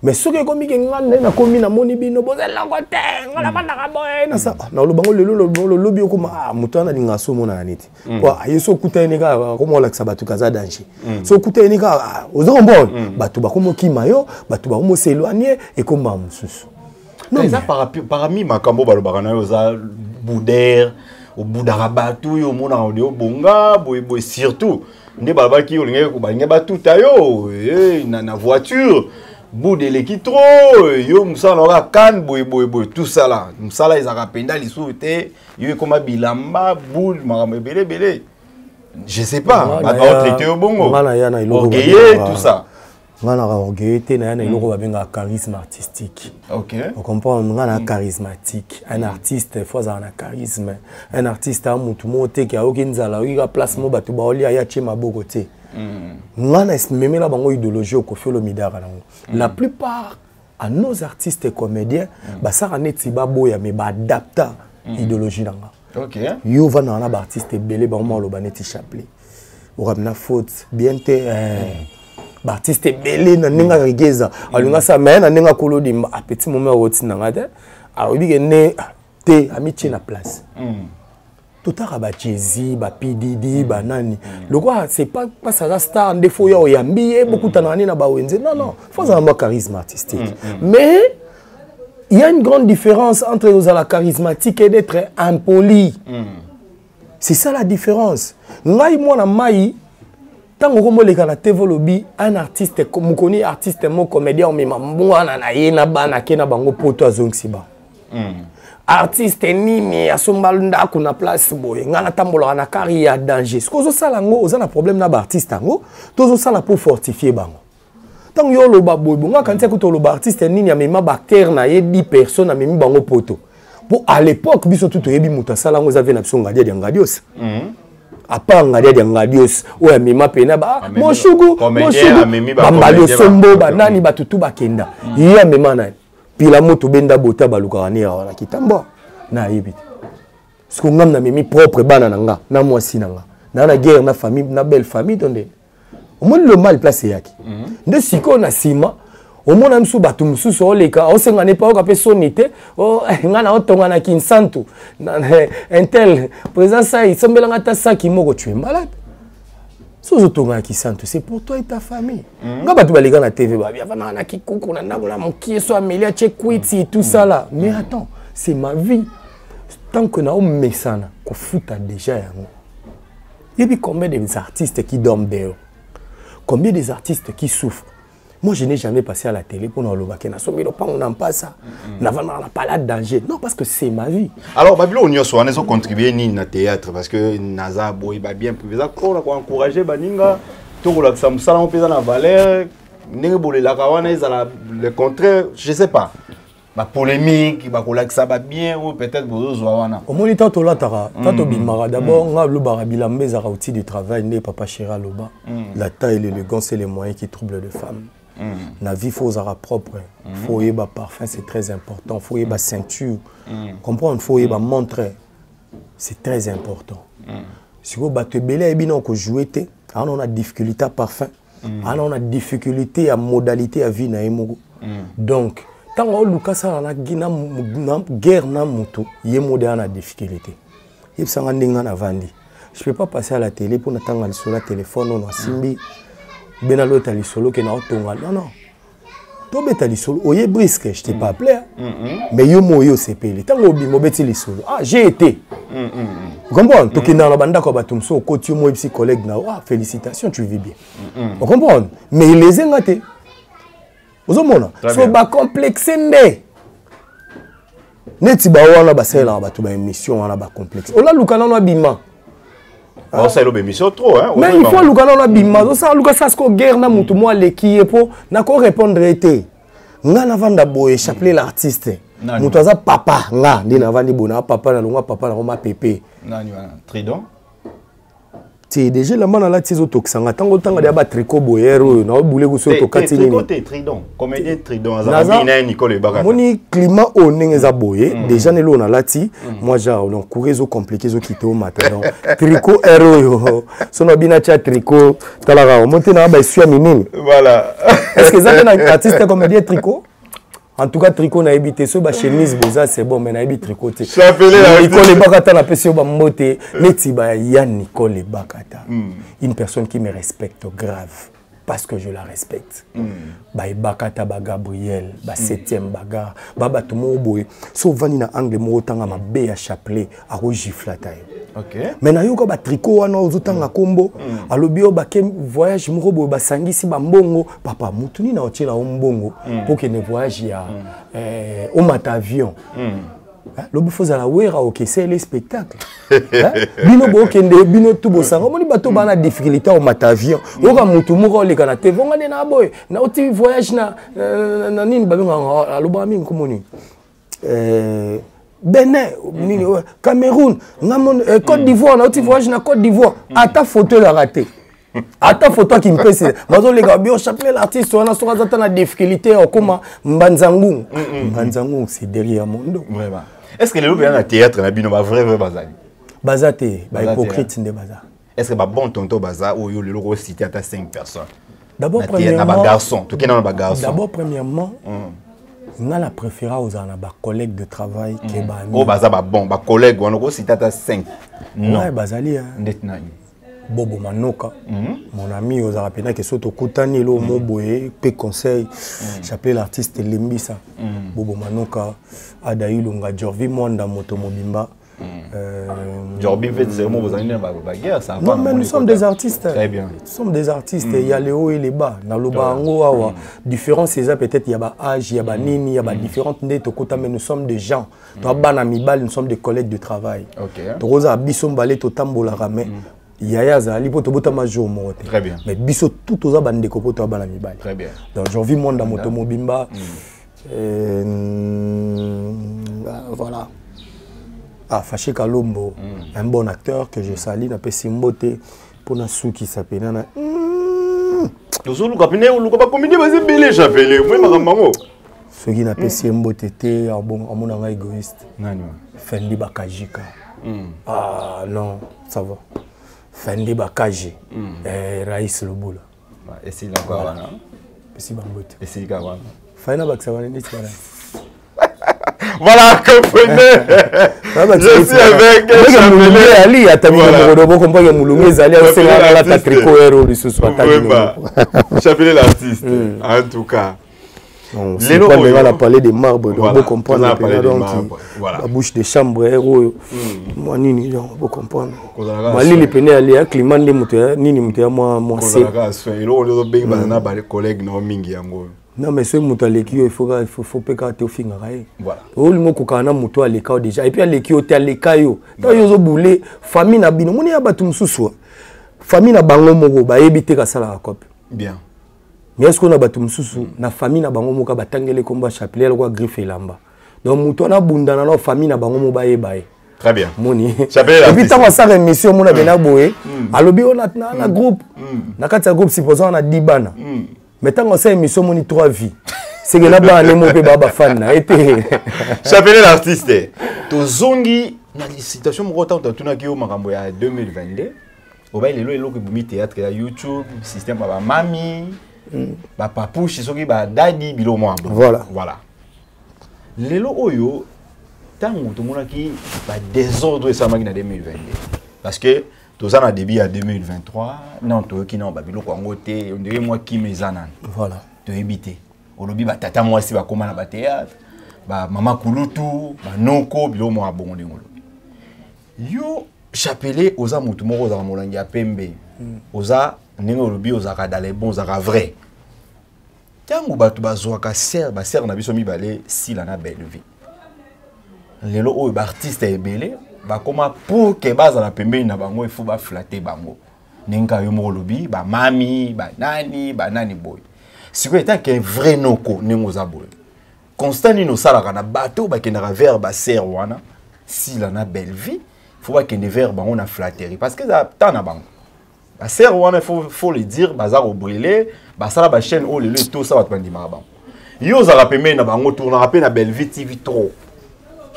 mais soki ekomi ke nga nde nakomi, namoni bino boza elongo te, nga navandaka boye, nasa naloba ngo lelo, lobi okoma: "Ah, moto wana alingaka so omonana neti po aye." So okutani kaka, akoma olakisa bato kaza danger. So okutani kaka, oza comprendre, bato bakoma okima yo, bato bakoma os'éloigner, ekoma mosusu.
Eza parmi makambo balobaka na yo, oza boudeur, obudaka bato oyo omonaka ode obonga boyeboye, surtout nde balobaki olingaki balingi batuta yo na voiture, bude eleki trop, yo mosala na oka kane boye boye boye, tout ça là, mosala ezalaka mpenza lisusu te, yo ekoma bilamba boule, makambo ebele ebele, je sais pas, bato baotraite yo bongo, orgueilleux, tout ça.
Nga naka orgueilleux te. Naya na eloko babengaka charisme artistique. Ocomprendre? Nga na charismatique. Un artiste faut azala na charisme. Un artiste a motu moko te ke ayoki nzala, ayoki ka place mo bato baolia, ye atie maboko te. Nga na memela bango idéologie okofi olomidaka nango. La plupart à nos artistes et comédiens basaka neti baboya, mais baadapta idéologie na nga. Yo ovandaka na baartiste ebele, bango maloba neti Chapelet okabi na faute bien te. Baartiste ebele na ndenge akegeza alinga asala, mais na ndenge akolodimba apeti mome akotinda nga te, alobi ke ne te, amitie na place. Totaka bajezi, bapdd, banani lokwa, c'est pas parce aza star nde faut ya oyambi ye, bokutanaka nde na bawenze. Non, non, faut azala mwa charisme artistique, mais il y a une grande différence entre ozala charismatique et d'être impoli. C'est ça la différence. Ngai mwana mai, ntango okomoleka na TV, olobi un artiste mokoni, artiste mo comédien omema mwana na ye na bana ake na bango poto, azongisi ba artiste nini asomba ndako na place boye, ngai natambolaka na kari ya danger. Soki ozosala yango, oza na problème na baartiste yango to ozosala mpo fortifier bango? Ntango yo oloba boye bongo, akanisi akuta oloba artiste nini amema baacteur na ye 10 personnes, amemi bango poto. Po à l'époque, biso tu toyebi moto asala yango, eza ve na biso Ngadia dia Ngadios. À part Ngadia dia Ngadios oyo amema pena ba Moshugu Moshugu, bambali osombo, banani, bato tu bakenda, ye amema nani, pila moto benda bota balukaka ne awa na kitambo, nayebi te. Siko ngam namemi propre bana na nga na mwasi na nga na na guerre na famille na belle famille to nde omoni le mal place eyaki nde sikoyo na nsima. Omona misu bato mosusu oleka osenga ne pa oyoka mpe soni te: "Ngai na otonga na Kinsantu, intel président sai sombelanga ata saki moko." Tu es malade. So ozotonga na Kisantu, c'est pour toi et ta famille. Nga bato baleka na TV, babi avandaka na kikuku na ndako na mokie, so ameli atie kwiti, tout ça là. Mais attends, c'est ma vie. Tant que naomesana kofuta déjà yango, yebi combien des artistes qui dorment dehors, combien des artistes qui souffrent. Moi, je n'ai jamais passé à la télé pour nalobake nasombi lopango na mpasa, navandaka na palais danger. Non, parce que c'est ma vie.
Alors babilo nyonso wana ezocontribue nini na théâtre? Parce que naza boye, babien privé eza kona koencourage baninga to kolakisa mosala ngo mpe eza na valeur. Ndenge bolelaka wana ezala le contraire, je sais pas, bapolémique, bakolakisa babien oyo peut-être bozozwa wana.
Omoni, ntango tolataka, ntango tobimaka, d'abord nga alobaka bilamba ezalaka outil de travail. Nde papa chéri aloba: la taille et l'élégance, c'est les moyens qui troublent les femmes. Na vie, faut ozalaka propre, faut oyeba parfum, c'est très important, faut oyeba ceinture, comprendre, faut oyeba montre, c'est très important. Sikoyo bato ebele ayebi na kojoue te, aza na difficulté ya parfum, aza na difficulté ya modalité ya vie na ye moko. Donc ntango aoluka asala na guerre na moto, ye mode aza na difficulté. Yebisanga ndenge nga navandi, je peux pas passer à la télé mpo natanga lisolo ya telefone oyo nasimbi be nalota lisolo ke naotonga. Non, non, tobeta lisolo oye brusque, je t'ai pas appelé, hein. Mais yo mo oyo osepeli, ntango obima obeti lisolo: ah, j'ai été comprendre. Tokendaka na bandako ya bato mosusu, okoti, yo mo oyebisi collègue na: ah, félicitations, tu vis bien, ocomprendre. Mais elezenga te, ozomona. So bacomplexe nde neti bawana basalelaka bato baémission wana, bacomplexe. Olaluka nano abima.
Osala émission trop, hein.
Mais il faut aluka nano abima, ozosala luka sa siko guerre na motu mo aleki ye mpo nakorépondre ye te. Nga navanda boye, Chapelet l'artiste, moto aza papa. Nga nde navandi boye na papa, nalongwa papa, nakoma pepe.
Nani wana? Tridon?
Te, déjà elamba nalati ezotokisa nga. Ntango otanga deya batricot boyere oyo naobule kusi oyo tokati
nini. Comédien Tridon azalaki na Nicole Ebaka.
Moni climat oyo ndenge eza boye, déjà nelo oyo nalati, moi genre, donc courant ezocompliqué, ezokite omata. Donc tricot aire oyo, so na bina tia tricot, talaka omoni te na baesui ya minene.
Voilà.
Est ce que eza mpe na artiste comédien tricot? En tout cas, tricot nayebi te. Soki bachemise boza, c'est bon, mais nayebi tricot te. Nicole Ebakata, napesi yo bambote. Neti baya Nicole Ebakata, une personne qui me respecte grave parce que je la respecte. Baebakata, bagabriel, ba septième bagar, babato moko boye. So ovandi na angle moko, otanga mabe ya Chapelet, akogifla ta yo. Mais nayoka batricot wana, ozotanga nkombo, alobi oyo bake voyage moko boye, basangisi bambongo. Papa, mutu nini aotiela yo mbongo mpo kende voyage ya omata avion? Lobi fo ozala wera, okesele spectacle bino bokende, bino tu bosanga. Omoni bato baa na difficulté omata avion, oyoka motu moko oleka na te vonga nde na boye, nauti voyage na nini babengaka, alobaka mingi nkombo nini, Benin, nini, Cameroun, ngamon, Côte d'Ivoire, nauti voyage na Côte d'Ivoire. Ata photo elaka te, ata photo akimpesi bazoleka bio. Chapelet l'artiste wana, soki aza ta na difficulté ya okóma Mbanza Ngungu, Mbanza Ngungu, c'est derrière mondo.
Vraiment, est ce que lelo mpenza na théâtre na bino, bavrai vrai bazali?
Baza te, bahypocrite nde baza.
Est ce que babon tonton baza oyo lelo kocité ata 5 personnes?
D'abord,
premièrement, na bagarçon, tokenda na bagarçon.
D'abord, premièrement, nga na préféra ozala na bacollègue de travail ke baami.
Oyo baza babon bacollègue wana, okocité ata 5?
Non, ouais, bazali.
Ndeti nani?
Bobo Manoka, mon ami, ozalaka mpena ke so tokutani elo mo boye mpe conseil. Chapelet l'artiste, elembisa Bobo Manoka, Ada Ilunga, Jorvi Mwanda, moto mobimba.
Jorbi, fait, c'est vraiment vous avez baguerre, ça.
Non, mais nous sommes des artistes.
Très bien.
Nous sommes des artistes. Il y a les hauts et les bas. Dans le bas, awa, différence, c'est ça, peut-être, il y a ba âge, il y a ba nini, il y a ba différentes nde tokota, mais nous sommes des gens. Toi, bana mibal, nous sommes des collègues de travail. Toza biso mbale totambola, mais yaya azali mpo tobotama jour moko te.
Très bien.
Mais biso tout toza bandeko mpo toya bana mibali.
Très bien.
Donc Jorvi Mwanda, moto mobimba, voilà. Ah, Faché Kalombo, un bon acteur que je salue, napesi mbote mpona sukisa pena na
Tozoluka pene, oluka bacomédie baza ebele. Chapelet, moi makambo yango.
Soki napesi ye mbote te, amona ngai égoïste.
Nani wana?
Fendi Bakajika. Ah non, ça va, Fendi Bakaji, Raïs Lobula.
Esili kaka wana?
Pesi bango te.
Esili kaka wana?
Fai na bakisa wana neti wana.
Voilà, comprenez. Je suis avec
Chapelet. Ali ata bino moko do boko mpoke mulungu ezali asenga alata tricot ero lisusu ata
bino. Chapelet l'artiste, en tout cas.
Lelo oyo na palais de marbre, donc bo comprendre donc la bouche de chambre oyo mwa nini, donc bo comprendre malili pene ali ya climat nde moto ya nini, moto ya mwa mwa
se eloko nde ozobengi baza na ba collègue na mingi yango.
Non, mais soki moto aleki yo, il faut mpe kaka te ofingaka ye. Olingi okokaka na moto aleka yo déjà, et puis aleki yo te, aleka yo ntango yo ozobule famille na bino. Moni ya bato mosusu, famille na bango moko bayebi te kasalaka cope.
Bien.
Mais est-ce que na bato mosusu na famille na bango moko batangeli kombo ya Chapelet lokola griffe elamba? Donc moto wana abundana na famille na bango mo bayeba ye.
Très bien.
Moni. Et puis ntango asala émission, omona bena boye, alobi oyo na groupe, na kati ya groupe, supposons na 10 bana, mais ntango asala émission, omoni 3 vie seke na bana nemo mpe baa bafani na ye te.
Chapelet l'artiste, tozongi na situation moko. Ntango tatunaki yo makambo ya 2022, obai lelo eloko ebomi théâtre ya YouTube, système ya bamami, bapapushi, soki badadi, biloko moko.
Voilà.
Voilà. Lelo oyo, ntango tomonaki badésordre esalamaki na 2022, parce que toza na début ya 2023, non, toyoki nano babiloko yango te, ondenge mwa kima eza nano. Toyebi te. Olobi batata mwasi bakóma na bathéâtre, bamama kulutu, banoko, biloko moko ya bongo. Ndenge olobi, yo Chapelet, oza motu moko ozalaka molangi ya pembe, oza ndenge olobi, ozalaka dans les bons, ozalaka vrai. Ntango bato bazwaka sœur, basœur na biso mibale, Sila na Bellevie, lelo oyo baartiste ebele bakóma, pour ke bazala pembeni na bango, il faut baflatter bango. Ndenge kaka yo moko olobi, bamami, banani, banani boye. Sikoyo, etake vrai noko, ndenge oza boye, constat nini osalaka na bato oyo bakendaka vers basœur wana, Sila na Bellevie? Faut bakende vers bango na flatterie, parce que eza temps na bango. Basœur wana, faut le dire, baza kobriller, basala bachaîne oyo lelo etosa bato bandimaka bango. Yo ozalaka pembeni na bango, tournaka mpe na Bellevie TV trop.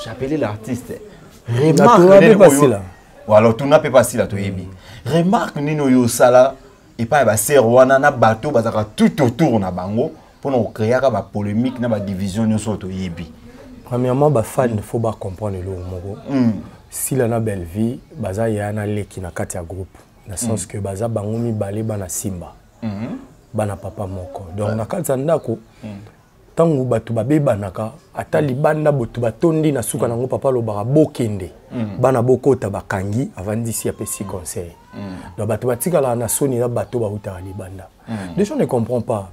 Chapelet l'artiste,
remarque.
Alors tuna mpe pasila, toyebi remarque nini oyo osala epai ya basœur wana na bato bazalaka tout autour na bango mpona kocréaka bapolémique na badivision nyonso oyo toyebi?
Premièrement, bafan, faut bacomprendre eloko moko. Sila na Bellevie baza yaya na leki na kati ya groupe, na sens que baza bango mibale bana Simba, bana papa moko. Donc na kati ya ndako, ntango bato babebanaka, ata libanda bato batondi, na suka nango papa alobaka: "Bokende, bana bokota." Bakangi, avandisi, apesi conseil. Donc bato batikalaka na soni eza bato bautaka libanda. Des gens ne comprend pas.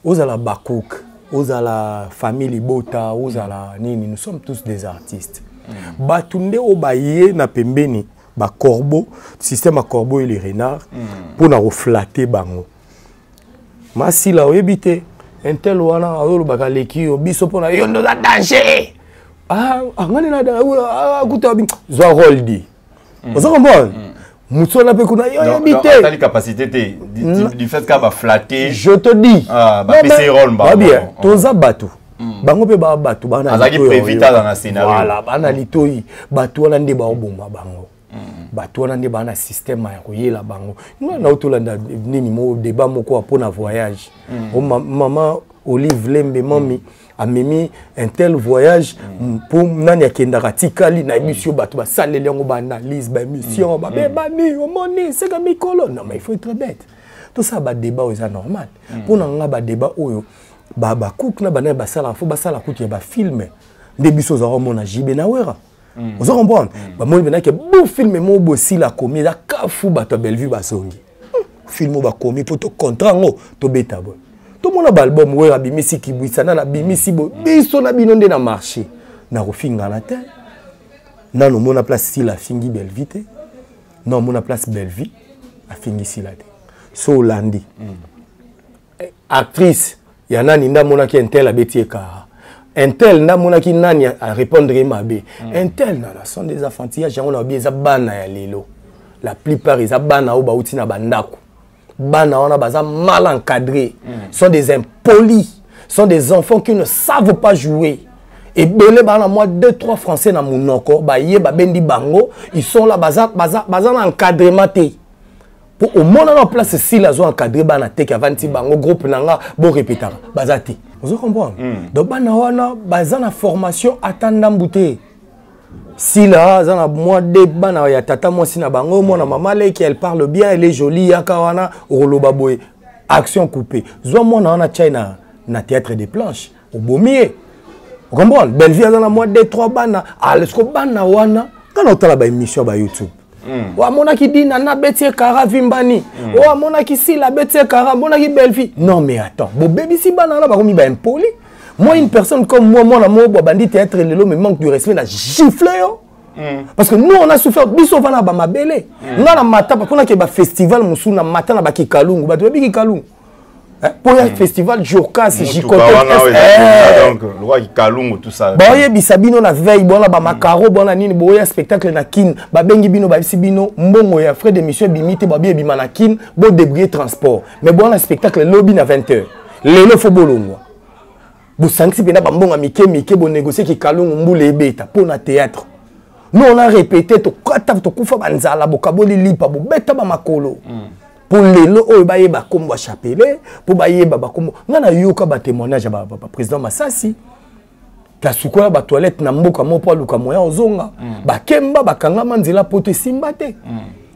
Ozala bacook, ozala famille libota, ozala nini, nous sommes tous des artistes. Bato nde oyo baye na pembeni, bacorbeau, système ya corbeau et le renard, mpona koflatter bango. Masila oyebi te, intel wana azolobaka leki yo biso mpona yo nde oza danger. Angani na kuta zwa rôle di, oza comprendre motu wana mpe kuna yo oyebi te.
Atali capacité te, du fait ka baflatter.
Je te dis.
Bapesi rôle.
Babien, toza bato, bango mpe baa bato.
Azalaki prévu te, aza na scénario.
Voilà, bana litoi. Bato wana nde baoboma bango, bato wana nde baa na système ya koyela bango. Nga na otolanda nini mo débat moko mpona voyage. Mama Olive Lembe, mami amemi un tel voyage mpo nani akendaka, tikali na émission, bato basaleli yango baanalyse, baémission babebani. Omoni seka mikolo. Non, mais il faut être bête. Tosala badébat oyo eza normal. Mpo na nga, badébat oyo bacook na banani basalaka, faut basala kutu ya bafilm nde biso ozala komona jibe na Wera. Oza comprendre, bamoni mpenake bo film moko bosila komi eza kafu, bato ya Bellevue bazongi film oyo bakomi mpo tocontra yango, tobeta boye, tomona baalbum oyo abimisi kibwisa nani abimisi boye. Biso na bino nde na marché na kofingana te. Nano omona place Sila afingi Bellevue te, non, omona place Bellevue afingi Sila te. So olandi actrice ya nani nde amonaki intel abeti ekara, intel nde amonaki nani arépondre ye mabe, intel nana sont des enfantillages. Yango na babi eza bana ya lelo, la plupart eza bana oyo bauti na bandako. Bana wana baza mal encadrés, sont des impolis, sont des enfants qui ne savent pas jouer. Ebele bana mwa 2 3 français na monoko, baye babendi bango, ils sont là, baza, baza, baza na encadrement te. Po omona na place Sila azo encadre bana te, ke avandi bango groupe na nga borepetaka, baza te. Ozo comprendre? Donc bana wana baza na formation ata ndambu te. Sila aza na mwa de bana ya tata mwasi na bango, mwana mama leki, elle parle bien, elle est jolie, yaka wana okoloba boye, action coupée. Zwa mwana wana chai na théâtre des planches, obomi ye. Comprendre? Bellevue aza na mwa 2 3 bana, alesko bana wana kana otala ba émission ba YouTube. Oyo amonaki Dina na beti ekara vimbani. Oyo amonaki Sila beti ekara, amonaki Bellevue. Non mais attends, bobebisi bana wana bakomi ba impoli. Moi, une personne comme moi, moi, moi, moi, bandit théâtre lelo me manque du respect na gifle yo. Parce que nous on a souffert, biso vana ba mabele. Nga na mata parce qu'on a ke ba festival musu na mata na ba kikalungu, ba toyebi kikalungu. Po ya festival Jurkas,
Jikote. Donc le roi Kikalungu tout ça.
Ba oyebisa bino na veille bona ba makaro bona nini boya spectacle na kin, ba bengi bino ba bisi bino mbongo ya frais de mission bimite ba bien bima na kin, bo débrouiller transport. Mais bona spectacle lobi na 20h. Lelo fo bolongwa. Bosangisi mpenza bambongo ya mike mike, bonégocie kikalungu mbula ebeta mpo na théâtre. Nous on a répété, tokata tokufa banzala, bokaboli lipa, bobeta ba makolo. Mpo lelo oyo bayeba kombo ya chapelet, mpo bayeba bakombo. Nga nayoka ba témoignage ya ba président Masasi. Kasukola ba toilette na mboka moko mpo aluka moyen ozonga. Bakemba bakangama nzela poto esimba te.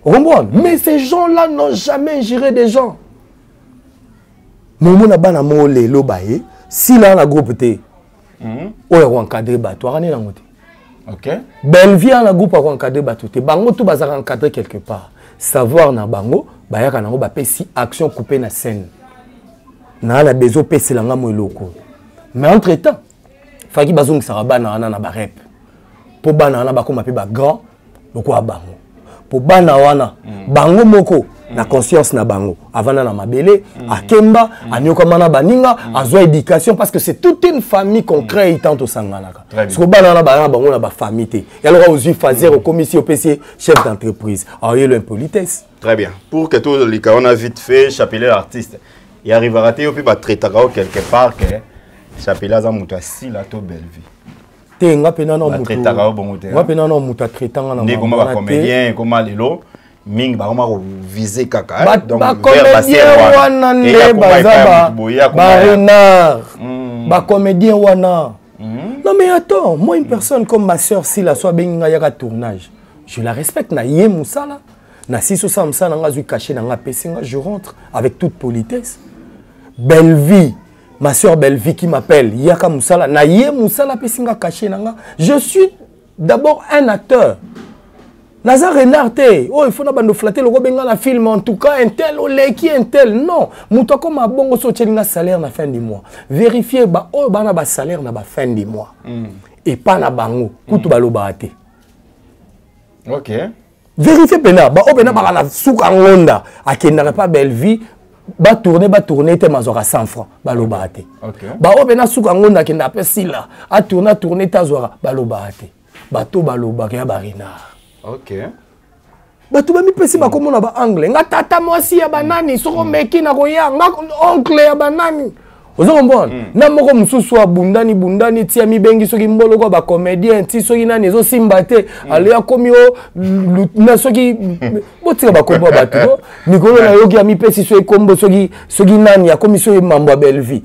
Comprendre? Mais ces gens-là n'ont jamais géré des gens. Momona bana mo lelo baye sila na groupe te. Oyo ako encadrer bato akani nango te. Bellevue na groupe ako encadrer bato te. Bango tout bazaka encadrer quelque part. Savoir na bango bayaka nango bapesi action coupée na scène. Na na besoin pesela nga mo eloko. Mais entre temps, faki bazongisaka bana wana na ba rep. Po bana wana bakoma pe ba grand lokola bango. Po bana wana bango moko na conscience na bango avanda na mabele, akemba, anyokama na baninga, azwa éducation parce que c'est toute une famille qu'on crée tant tosanganaka.
Très bien.
Parce que bana wana bana bango na ba famille te. Ya loka ozwi fazer okomisi opesi chef d'entreprise. Alors yelo impolitesse.
Très bien. Pour que tout le cas on a vite fait chapelet l'artiste. Il arrivera te yo pe ba traitaka quelque part que chapelet aza moto asila to Bellevue.
Te nga pe nano moto.
Ba traitaka yo bongo te.
Nga pe nano moto atraitanga na
Nde koma ba
makambo wana te.
comédien koma lelo mingi bakoma ko viser kaka, hein?
Ba
Donc,
ba
vers
comédien
Bastien wana.
wana
Et
nde
ya koma
baza
epai ya
ba
moto boye, ya koma
ba
ya-
renard. Ba comédien wana. Non mais attends, moi une personne comme ma sœur Sila soit bengi nga yaka tournage, je la respecte na ye musala. Na siso sa musala nga zui caché na nga pesi nga, je rentre avec toute politesse. Bellevue, ma sœur Bellevue qui m'appelle, yaka musala na ye musala pesi nga caché na nga. Je suis d'abord un acteur. Naza renard te. Oh, il faut na bando flatter le benga na film en tout cas un tel oleki un tel. Non, muto koma bongo so tchelinga salaire na fin du mois. Vérifier ba oh bana ba salaire na ba fin du mois. Et pas na bango, kutu baloba te. Vérifier pena ba oh pena ba na suka ngonda akendaka pa Bellevue ba tourner ba tourner te mazwaka 100 francs baloba te. Ba oh pena suka ngonda akenda pe sila a tourner tourner ta zwaka baloba te. Bato balobaka ya ba renard. Bato bamipesi bakomona ba angle. Nga tata mwasi ya banani, soko meki na koya, nga oncle ya banani. Ozo comprendre? Na moko mosusu abundani, bundani, ti amibengi soki mboloko ya ba comédien, ti soki nani ezo simba te. Ale akomi o, lu, na soki, botika ba kombo ya bato, ko. Mikolo na yoki amipesi soki kombo, soki, soki nani, akomi soki mambo ya Bellevue.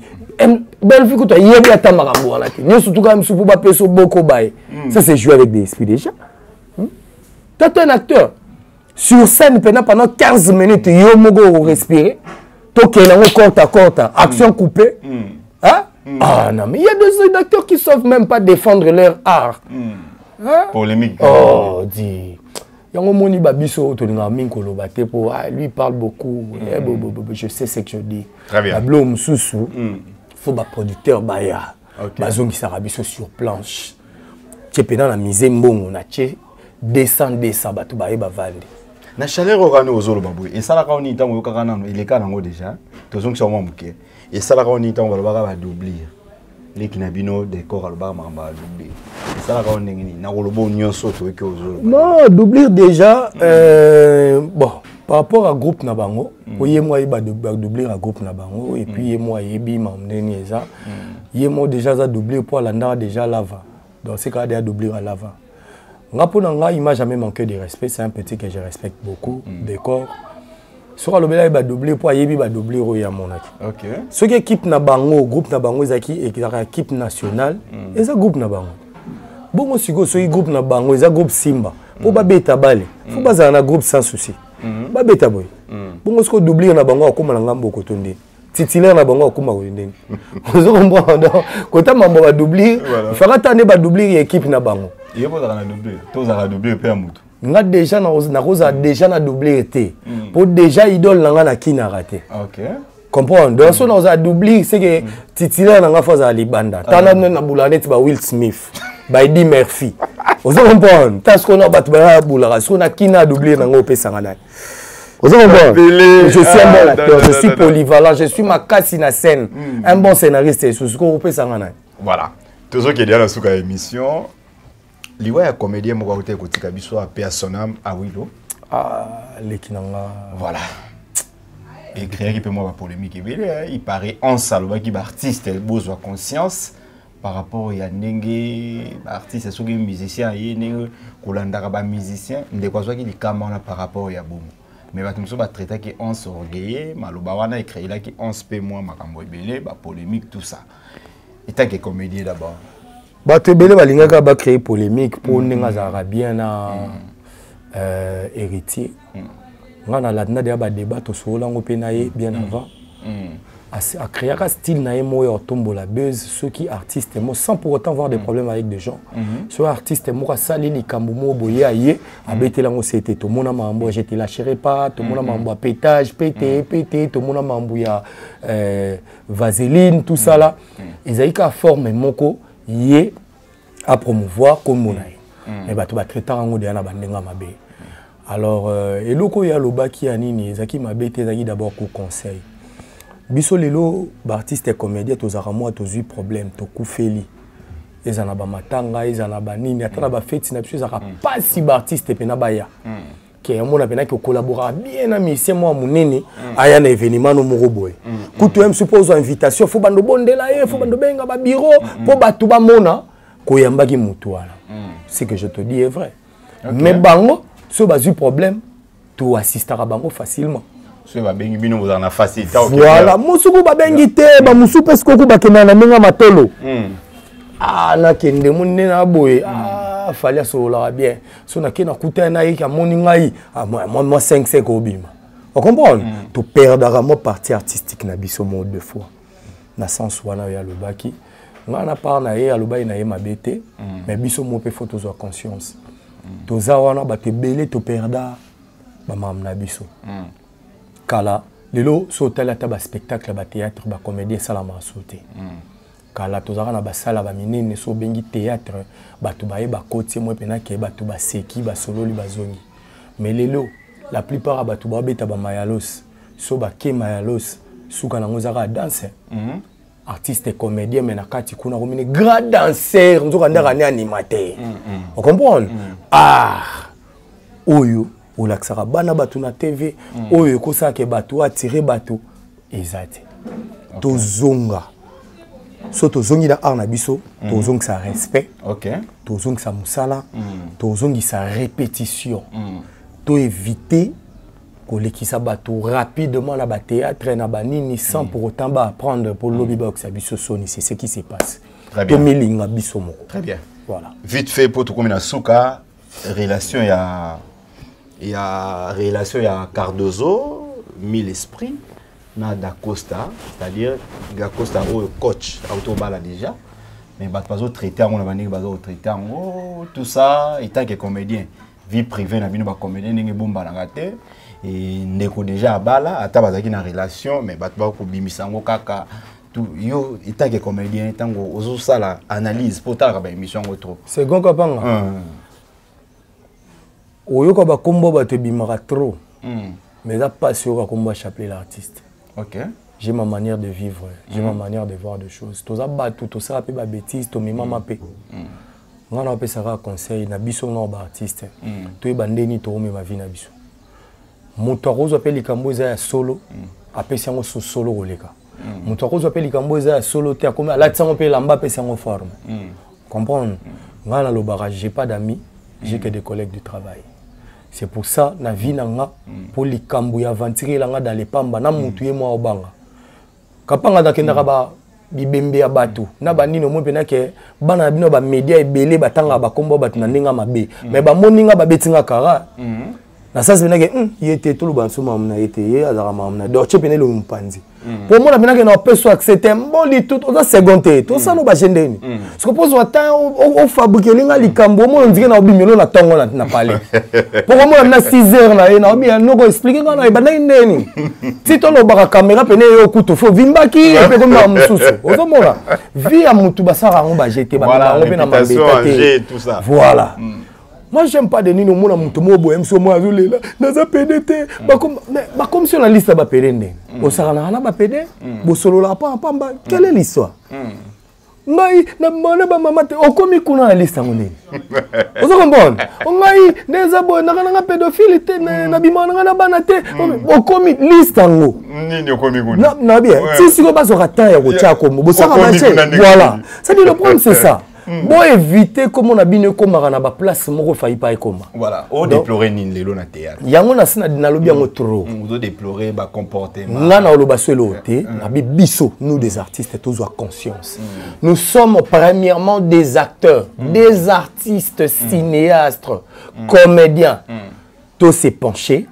Bellevue kutu ayebi ata makambo wana te. Nyonso tuka mosusu po bapesa boko baye. Ça c'est jouer avec des esprits déjà. Toi, t'es un acteur. Sur scène, pendant 15 minutes, yo moko respirer. Toke nango corte à corte, action coupée. Hein? Ah non, mais il y a des acteurs qui savent même pas défendre leur art. Hein?
Polémique.
Oh, dis. Yango moni babiso tolinga mingi koloba te po, ah, lui parle beaucoup. Eh, bo, bo, bo, bo, je sais ce que je dis.
Très bien.
Ba blo mususu, faut ba producteur baya. Bazongisaka biso sur planche. Tche pena na mise mbongo na tche 200 200 bato baye bavandi.
Na chaleur oyo kaka nde ozoloba boye, esalaka yo nini ntango oyokaka nano, eleka nango déjà, tozongisa mwa moke. Esalaka yo nini ntango balobaka ba doublir? Leki na bino décor alobaka makambo ya doublir. Esalaka yo ndenge nini? Nakoloba oyo nyonso toyoki ozoloba.
Non, doublir déjà, bon, par rapport à groupe na bango, oye mwa yeba ba doublir à groupe na bango, et puis ye mwa yebi makambo ndenge nini eza. Ye mwa déjà aza doublir po alandaka déjà lava. Donc c'est quand même doublir à lava. Nga po na nga, il m'a jamais manqué de respect, c'est un petit que je respecte beaucoup, décor. Soki alobelaki badoublure, mpo ayebi badoublure oyo amonaki. Soki équipe na bango, groupe na bango ezalaki, ezalaka équipe nationale, eza groupe na bango. Bongo sikoyo, soki groupe na bango eza groupe Simba, mpo babeta bale, fo bazala na groupe Sans Souci, babeta boye. Bongo sikoyo, doublure na bango akóma na ngambo okoto ndeni, titulaire na bango akóma koye ndeni? Ozo comprendre? Donc kota mambo badoublure, faka ta nde badoublure ya équipe na bango.
Ye bozalaka na doublure, tozalaka doublure mpe ya motu.
Nga déjà nakozala déjà na doublure te, mpo déjà idole na nga nakinaka te. Comprendre? Donc so nakozala doublure, c'est que titulaire na nga fo azala libanda. Tala nabulaka neti ba Will Smith, ba Eddie Murphy, ozo comprendre? Ta sikoyo na bato bayabulaka, sikoyo nakina doublure na nga, opesanga nani? Ozo comprendre? Je suis un bon acteur, je suis polyvalent, je suis makasi na scène, un bon scénariste esusu. Sikoyo opesanga nani?
Voilà, tozokende ya na suka ya émission. Liwa ya comédien moko akuti kotika biso, ape ya son âme, Awilo.
Ah, leki na nga.
Voilà, ecréaki mpe mwa bapolémique ebele. Il paraît Once alobaki baartiste bozwa conscience par rapport ya ndenge baartiste, soki musicien aye, ndenge kolandaka bamusicien. Ndeko azwaki likama wana par rapport ya bongo, mais bato mosusu batraitaki Once orgueilleux. Maloba wana ecréelaki Once mpe mwa makambo ebele, bapolémique, tout ça. Étant que comédien d'abord?
Bato ebele balingaka bacréer polémique mpo ndenge azalaka bien na Héritier. Nga na ladina deya badébat, tosolola yango mpe na ye bien avant. Acréaka style na ye moko ya kotombola buzz. Soki artiste mo, sans pour autant avoir des problèmes avec des gens, soki artiste moko asali likambo moko boye, aye abeteli yango sete. Tomona makambo ya "Je te lâcherai pas", tomona makambo ya pétage pete pete, tomona makambo ya vaseline, tout ça là. Ezali kaka forme moko ye apromouvoir kombo na ye, mais bato batraitaka yango deya na bandenge ya mabe. Alors eloko oyo alobaki ya nini ezalaki mabe te, ezalaki d'abord ko conseil biso. Lelo baartiste comédien tozalaka mwa tozwi problème, tokufeli, eza na bamatanga, eza na banini, ata na bafeti na biso ezalaka mpasi baartiste mpena baya ke omona mpena ke ocollaboraka bien na musicien mwa monene, aya na événement no moko boye. Kutu ye mosu, mpo ozwa invitation, fo bando bondela ye, fo bando benga babiro mpo bato bamona koyambaki motu wana. Ce que je te dis est vrai. Mais bango so bazwi problème, toassistaka bango facilement.
Soki babengi bino, bozala na facilité.
Voilà, mosuku babengi te, bamosusu mpe sikoku bakendaka na ndenge ya matolo. Ah, nakende mo nde na boye. Ah, Fally asololaka bien, so nake nakutani na ye, amoni ngai mwa 5 5 obima. Ocomprendre? Toperdaka mwa partie artistique na biso mo deux fois na sens wana. Oyo alobaki, ngai na part na ye, alobaki na ye mabe te, mais biso mo mpe fo tozwa conscience. Toza wana bato ebele, toperda bamakambo na biso kala. Lelo so otali ata baspectacle ya bathéâtre, bacomédie esalamaka so te. Kala tozalaka na basala baminene, so obengi théâtre, bato baye, bakoti mwe mpena ke bato baseki, basololi, bazongi. Mais lelo la plupart ya bato babeta bamayalos, so bake mayalos, suka nango ezaka danse. Artiste comédien, mais na kati kuna komini grand danseur, nzoka ndaka ne animateur. Ocomprendre? Ah, oyo olakisaka bana bato na TV, oyo ekosalaka bato atire bato, eza te. Tozonga, so tozongi na art na biso, tozongisa respect, tozongisa mosala, tozongisa répétition, toéviter kolekisa bato rapidement na bathéâtre na banini sans pour autant baapprendre, mpo lobi bayokisa biso soni. C'est ce qui se passe. Tomilinga biso moko.
Très bien.
Voilà.
Vite fait, po tokomi na suka, relation ya Cardozo Mille Esprit na Dacosta, c'est-à-dire Dacosta oyo coach auto obala déjà, mais bato bazotraite yango na bandenge bazotraite yango, tout ça. Étant que comédien, vie privée na bino bacomédien ndenge ebombanaka te. Ndeko déjà abala, ata bazalaki na relation, mais bato bakobimisa yango kaka. Yo, étant que comédien, ntango ozosala analyse, mpo otalaka baémission yango trop.
Second Kapanga, oyoka bakombo bato ebimaka trop, mais eza mpasi oyoka kombo ya Chapelet l'artiste. J'ai ma manière de vivre, j'ai ma manière de voir des choses. Toza bato, tosala mpe babêtise, tomemama mpe. Nga na opesaka conseil na biso nga baartiste, toyeba ndeni tokomema vie na biso. Moto akozwa mpe likambo eza ya solo, apesi yango so solo koleka. Moto akozwa mpe likambo eza ya solo te, akomi alatisi yango mpe elamba, apesi yango forme. Comprendre? Ngai nalobaka, j'ai pas d'amis, j'ai que des collègues du travail. C'est pour ça na vie na nga, mpo likambo ya aventure elanga dans le pamba na mutu ye mwa obanga kapanga nakendaka ba bibembe ya bato na banini. Omoi mpena ke bana na bino bamédia ebele batangaka bakombo ya bato na ndenge ya mabe, mais bamoni nga, babeti nga kara na sasi mpena ke ye te, toloba nso mamu na ye te, ye azalaka mamu na dorche pene elongi mopanzi, po omona mpena ke na opesa accès te. Mboli tout oza second te, tosala baje ndeni siko mpo ozwa temps ofabriquer nga likambo. Omona ondike na obimelo na ntongo na palais, po komona na 6 heures na ye na obi noko expliquer nga na ebandaki ndeni ti tolobaka caméra pene ye okutu fo vimbaki epe komaka mosusu. Ozomona vie ya motu, basalaka yango baje te, bamema yango mpe na mabeta te. Voilà. Moi, j'aime pas de nini. Omona moto moko boye, mosu omoi azolela: "Naza pédé te." Bakomisi yo na liste ya bapédé ndenge osakanaka na bapédé, bosololaka pamba pamba. Quelle est l'histoire? Ngai na bamama te, okomi kuna na liste yango ndeni? Ozo comprendre ngai nde eza boye, naka nanga pédophile te, nabimaka nanga na bana te, okomi liste yango?
Nini okomi kuna?
Na bien ti sikoyo bazwaka temps ya kotia kombo, bosaka baje. Voilà, c'est-à-dire, le problème, c'est ça. Boéviter komona bino ekomaka na baplace moko efai pa ekoma.
Voilà, odéplorer nini lelo na théâtre?
Yango na si nalobi yango trop.
Ozodéplorer bacomportement?
Nga na oloba so eloko te. Nabi biso, nous des artistes, tozwa conscience. Nous sommes premièrement des acteurs, des artistes, cinéastes, comédiens. To se pencher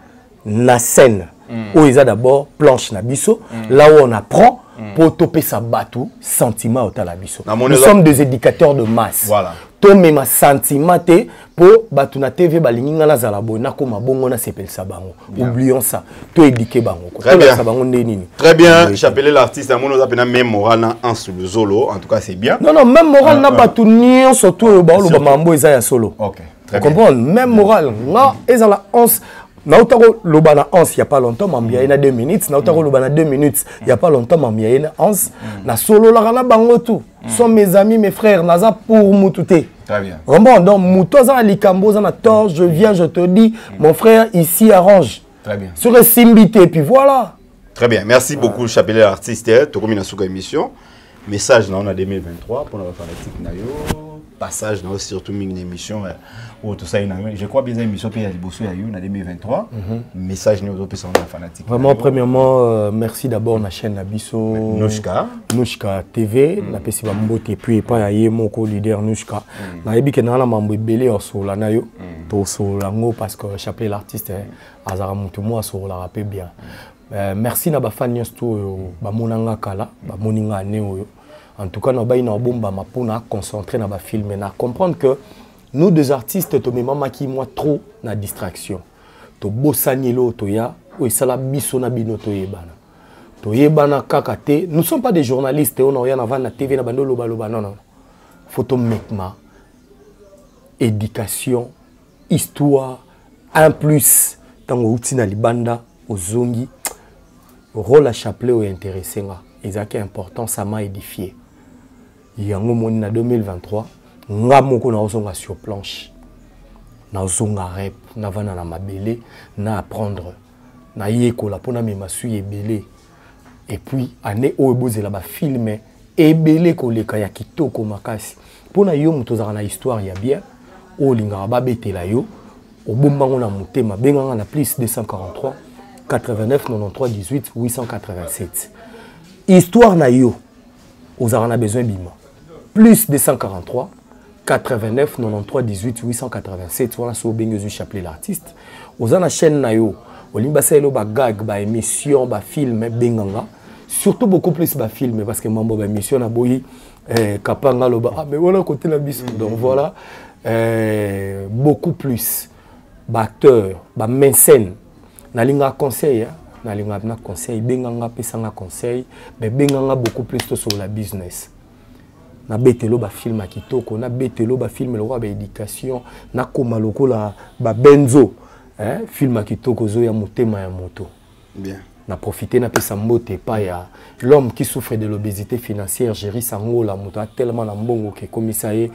na scène oyo eza d'abord planche na biso, là où on apprend mpo topesa bato sentiment otala biso. Nous sommes des éducateurs de masse. Tomema sentiment te mpo bato na TV balingi nga nazala boye, nakóma bongo, nasepelisa bango. Oublions ça. Toéduquer bango, tolakisa bango nde nini.
Très bien, Chapelet l'artiste. Amoni oza mpena même moral na Anse Luzolo, en tout cas c'est bien.
Non, même moral na bato nyonso to oyo baoloba mambo eza ya solo. Comprendre, même moral nga ezala Anse. Nauta koloba na Anse ya pas longtemps, mambi ya ye na 2 minutes. Nauta koloba na 2 minutes ya pas longtemps, mambi ya ye na Anse. Nasololaka na bango, tout sont mes amis, mes frères. Naza pour mutu te. Vraiment, donc mutu aza na likambo, oza na tort, je viens, je te dis: "Mon frère, ici, arrange."
Très bien.
Soki esimbi te, puis voilà.
Très bien, merci beaucoup, Chapelet l'artiste. Tokomi na suka émission. Message na na 2023 pour na fanatique na yo, passage na surtout mingi na émission oyo tosali na, je crois bien, émission mpe ya liboso ya yo na 2023. Message nini ozopesa na fanatique?
Vraiment, premièrement, merci d'abord na chaîne na biso.
Nouchka.
Nouchka TV. Napesi bambote, puis epai ya ye moko leader Nouchka. Nayebi ke naa na mambo ebele ya osolola na yo, tosolola yango, parce que Chapelet l'artiste azalaka motu mo asololaka mpe bien. Merci na bafan nyonso to oyo bamonanga kala, bamoni nga ane oyo. En tout cas, nabai na obombama mpona concentrer na bafilm, na comprendre que nous deux artistes tomemamaki mwa trop na distraction, tobosani eloko toya oyo esala biso na bino toyebana. Toyebana kaka te. Nous sommes pas des journalistes oyo na oya na vanda na TV na bandi olobaloba. Non, non, faut tomekma éducation, histoire un plus. Ntango outi na libanda, ozongi, rôle ya Chapelet oyo intéressé nga, ezalaki important, ça m'a édifié. Yango moni na 2023 nga moko naozonga sur planche, nazonga rep, navanda na mabele, na apprendre, nayekola mpo namema sui ebele. Et puis année oyo bozela bafilm ebele koleka ya kitoko makasi. Mpona yo moto ozalaka na histoire ya bien oyo olingaka babetela yo, obombango na motema, benganga na plus 243 89 93 18 887. Histoire na yo ozalaka na besoin bima, plus 243 89 93 18 887 wana. So obengi, ozwi Chapelet l'artiste. Oza na chaîne na yo, olingi basalelo bagag, baémission, bafilm, benganga. Surtout beaucoup plus bafilm, parce que mambo baémission naboyi kapanga aloba: "Ah, mais wana kote na biso." Donc voilà, beaucoup plus baacteur, bamécène. Nalingaka conseil, nalingaka na conseil. Benganga, apesanga conseil, mais benganga beaucoup plus tosolola business. Nabetelo bafilm ya kitoko, nabetelo bafilm lokola baéducation, nakoma lokola babenzo, film ya kitoko ozoya motema ya moto.
Bien.
Na profité napesa mbote epai ya l'homme qui souffre de l'obésité financière, Géri Sangola, moto atelema na mbongo ke ekomisa ye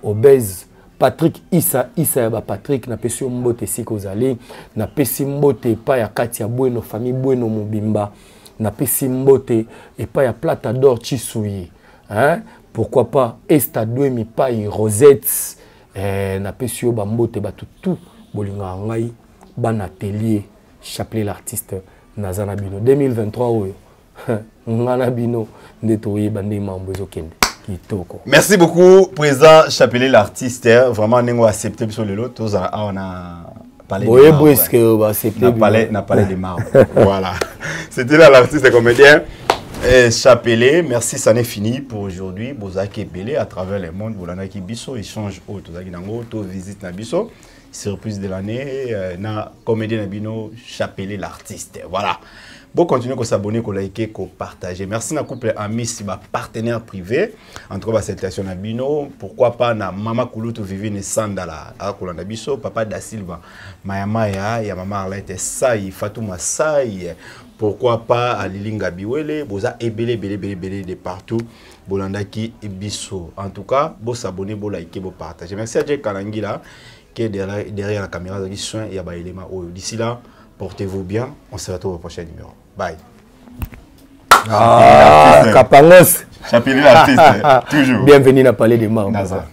obèse. Patrick Isa, Isa ya baPatrick, napesi yo mbote esika ozali. Napesi mbote epai ya kati ya Bueno, famille Bueno mobimba. Napesi mbote epai ya Plata d'Or Chisuyi, hein? Pourquoi pas Estadwe Mipai Rosette. Napesi yo bambote, bato tout bolingaka ngai. Bana atelier Chapelet l'artiste naza na bino 2023 oyo nga na bino nde toyeba nde mambo ezokende kitoko.
Merci beaucoup président Chapelet l'artiste, vraiment ndenge accepté biso lelo tozala awa na
palais boye brusque ba accepté
na palais, na palais de marbre. Voilà, c'était là l'artiste comédien et Chapelet. Merci, ça n'est fini pour aujourd'hui. Bozaki ebele à travers le monde, bolandaki biso échange oyo tozalaki nango, to visite na biso surprise de l'année na comédien na bino Chapelet l'artiste. Voilà, bon, continuez ko s'abonner, ko liker, ko partager. Merci na couple amis, ba partenaire privé, en tout cas ba salutation na bino. Pourquoi pas na mama Kulutu Vivine Sandala akolanda biso, papa Da Silva Maya Maya ya mama Arlette Sai, Fatouma Sai, pourquoi pas à Lilinga Biwele. Boza ebele ebele ebele ebele de partout bolandaki biso. En tout cas, bo s'abonner, bo liker, bo partager. Merci à Jay Kalangila qui est derrière la caméra, qui soin ya ba élément oyo. D'ici là, portez-vous bien, on se retrouve au prochain numéro. Bye.
Ah, Kapangos.
Chapelet l'artiste, toujours.
Bienvenue dans Palais des Marbre.
Naza.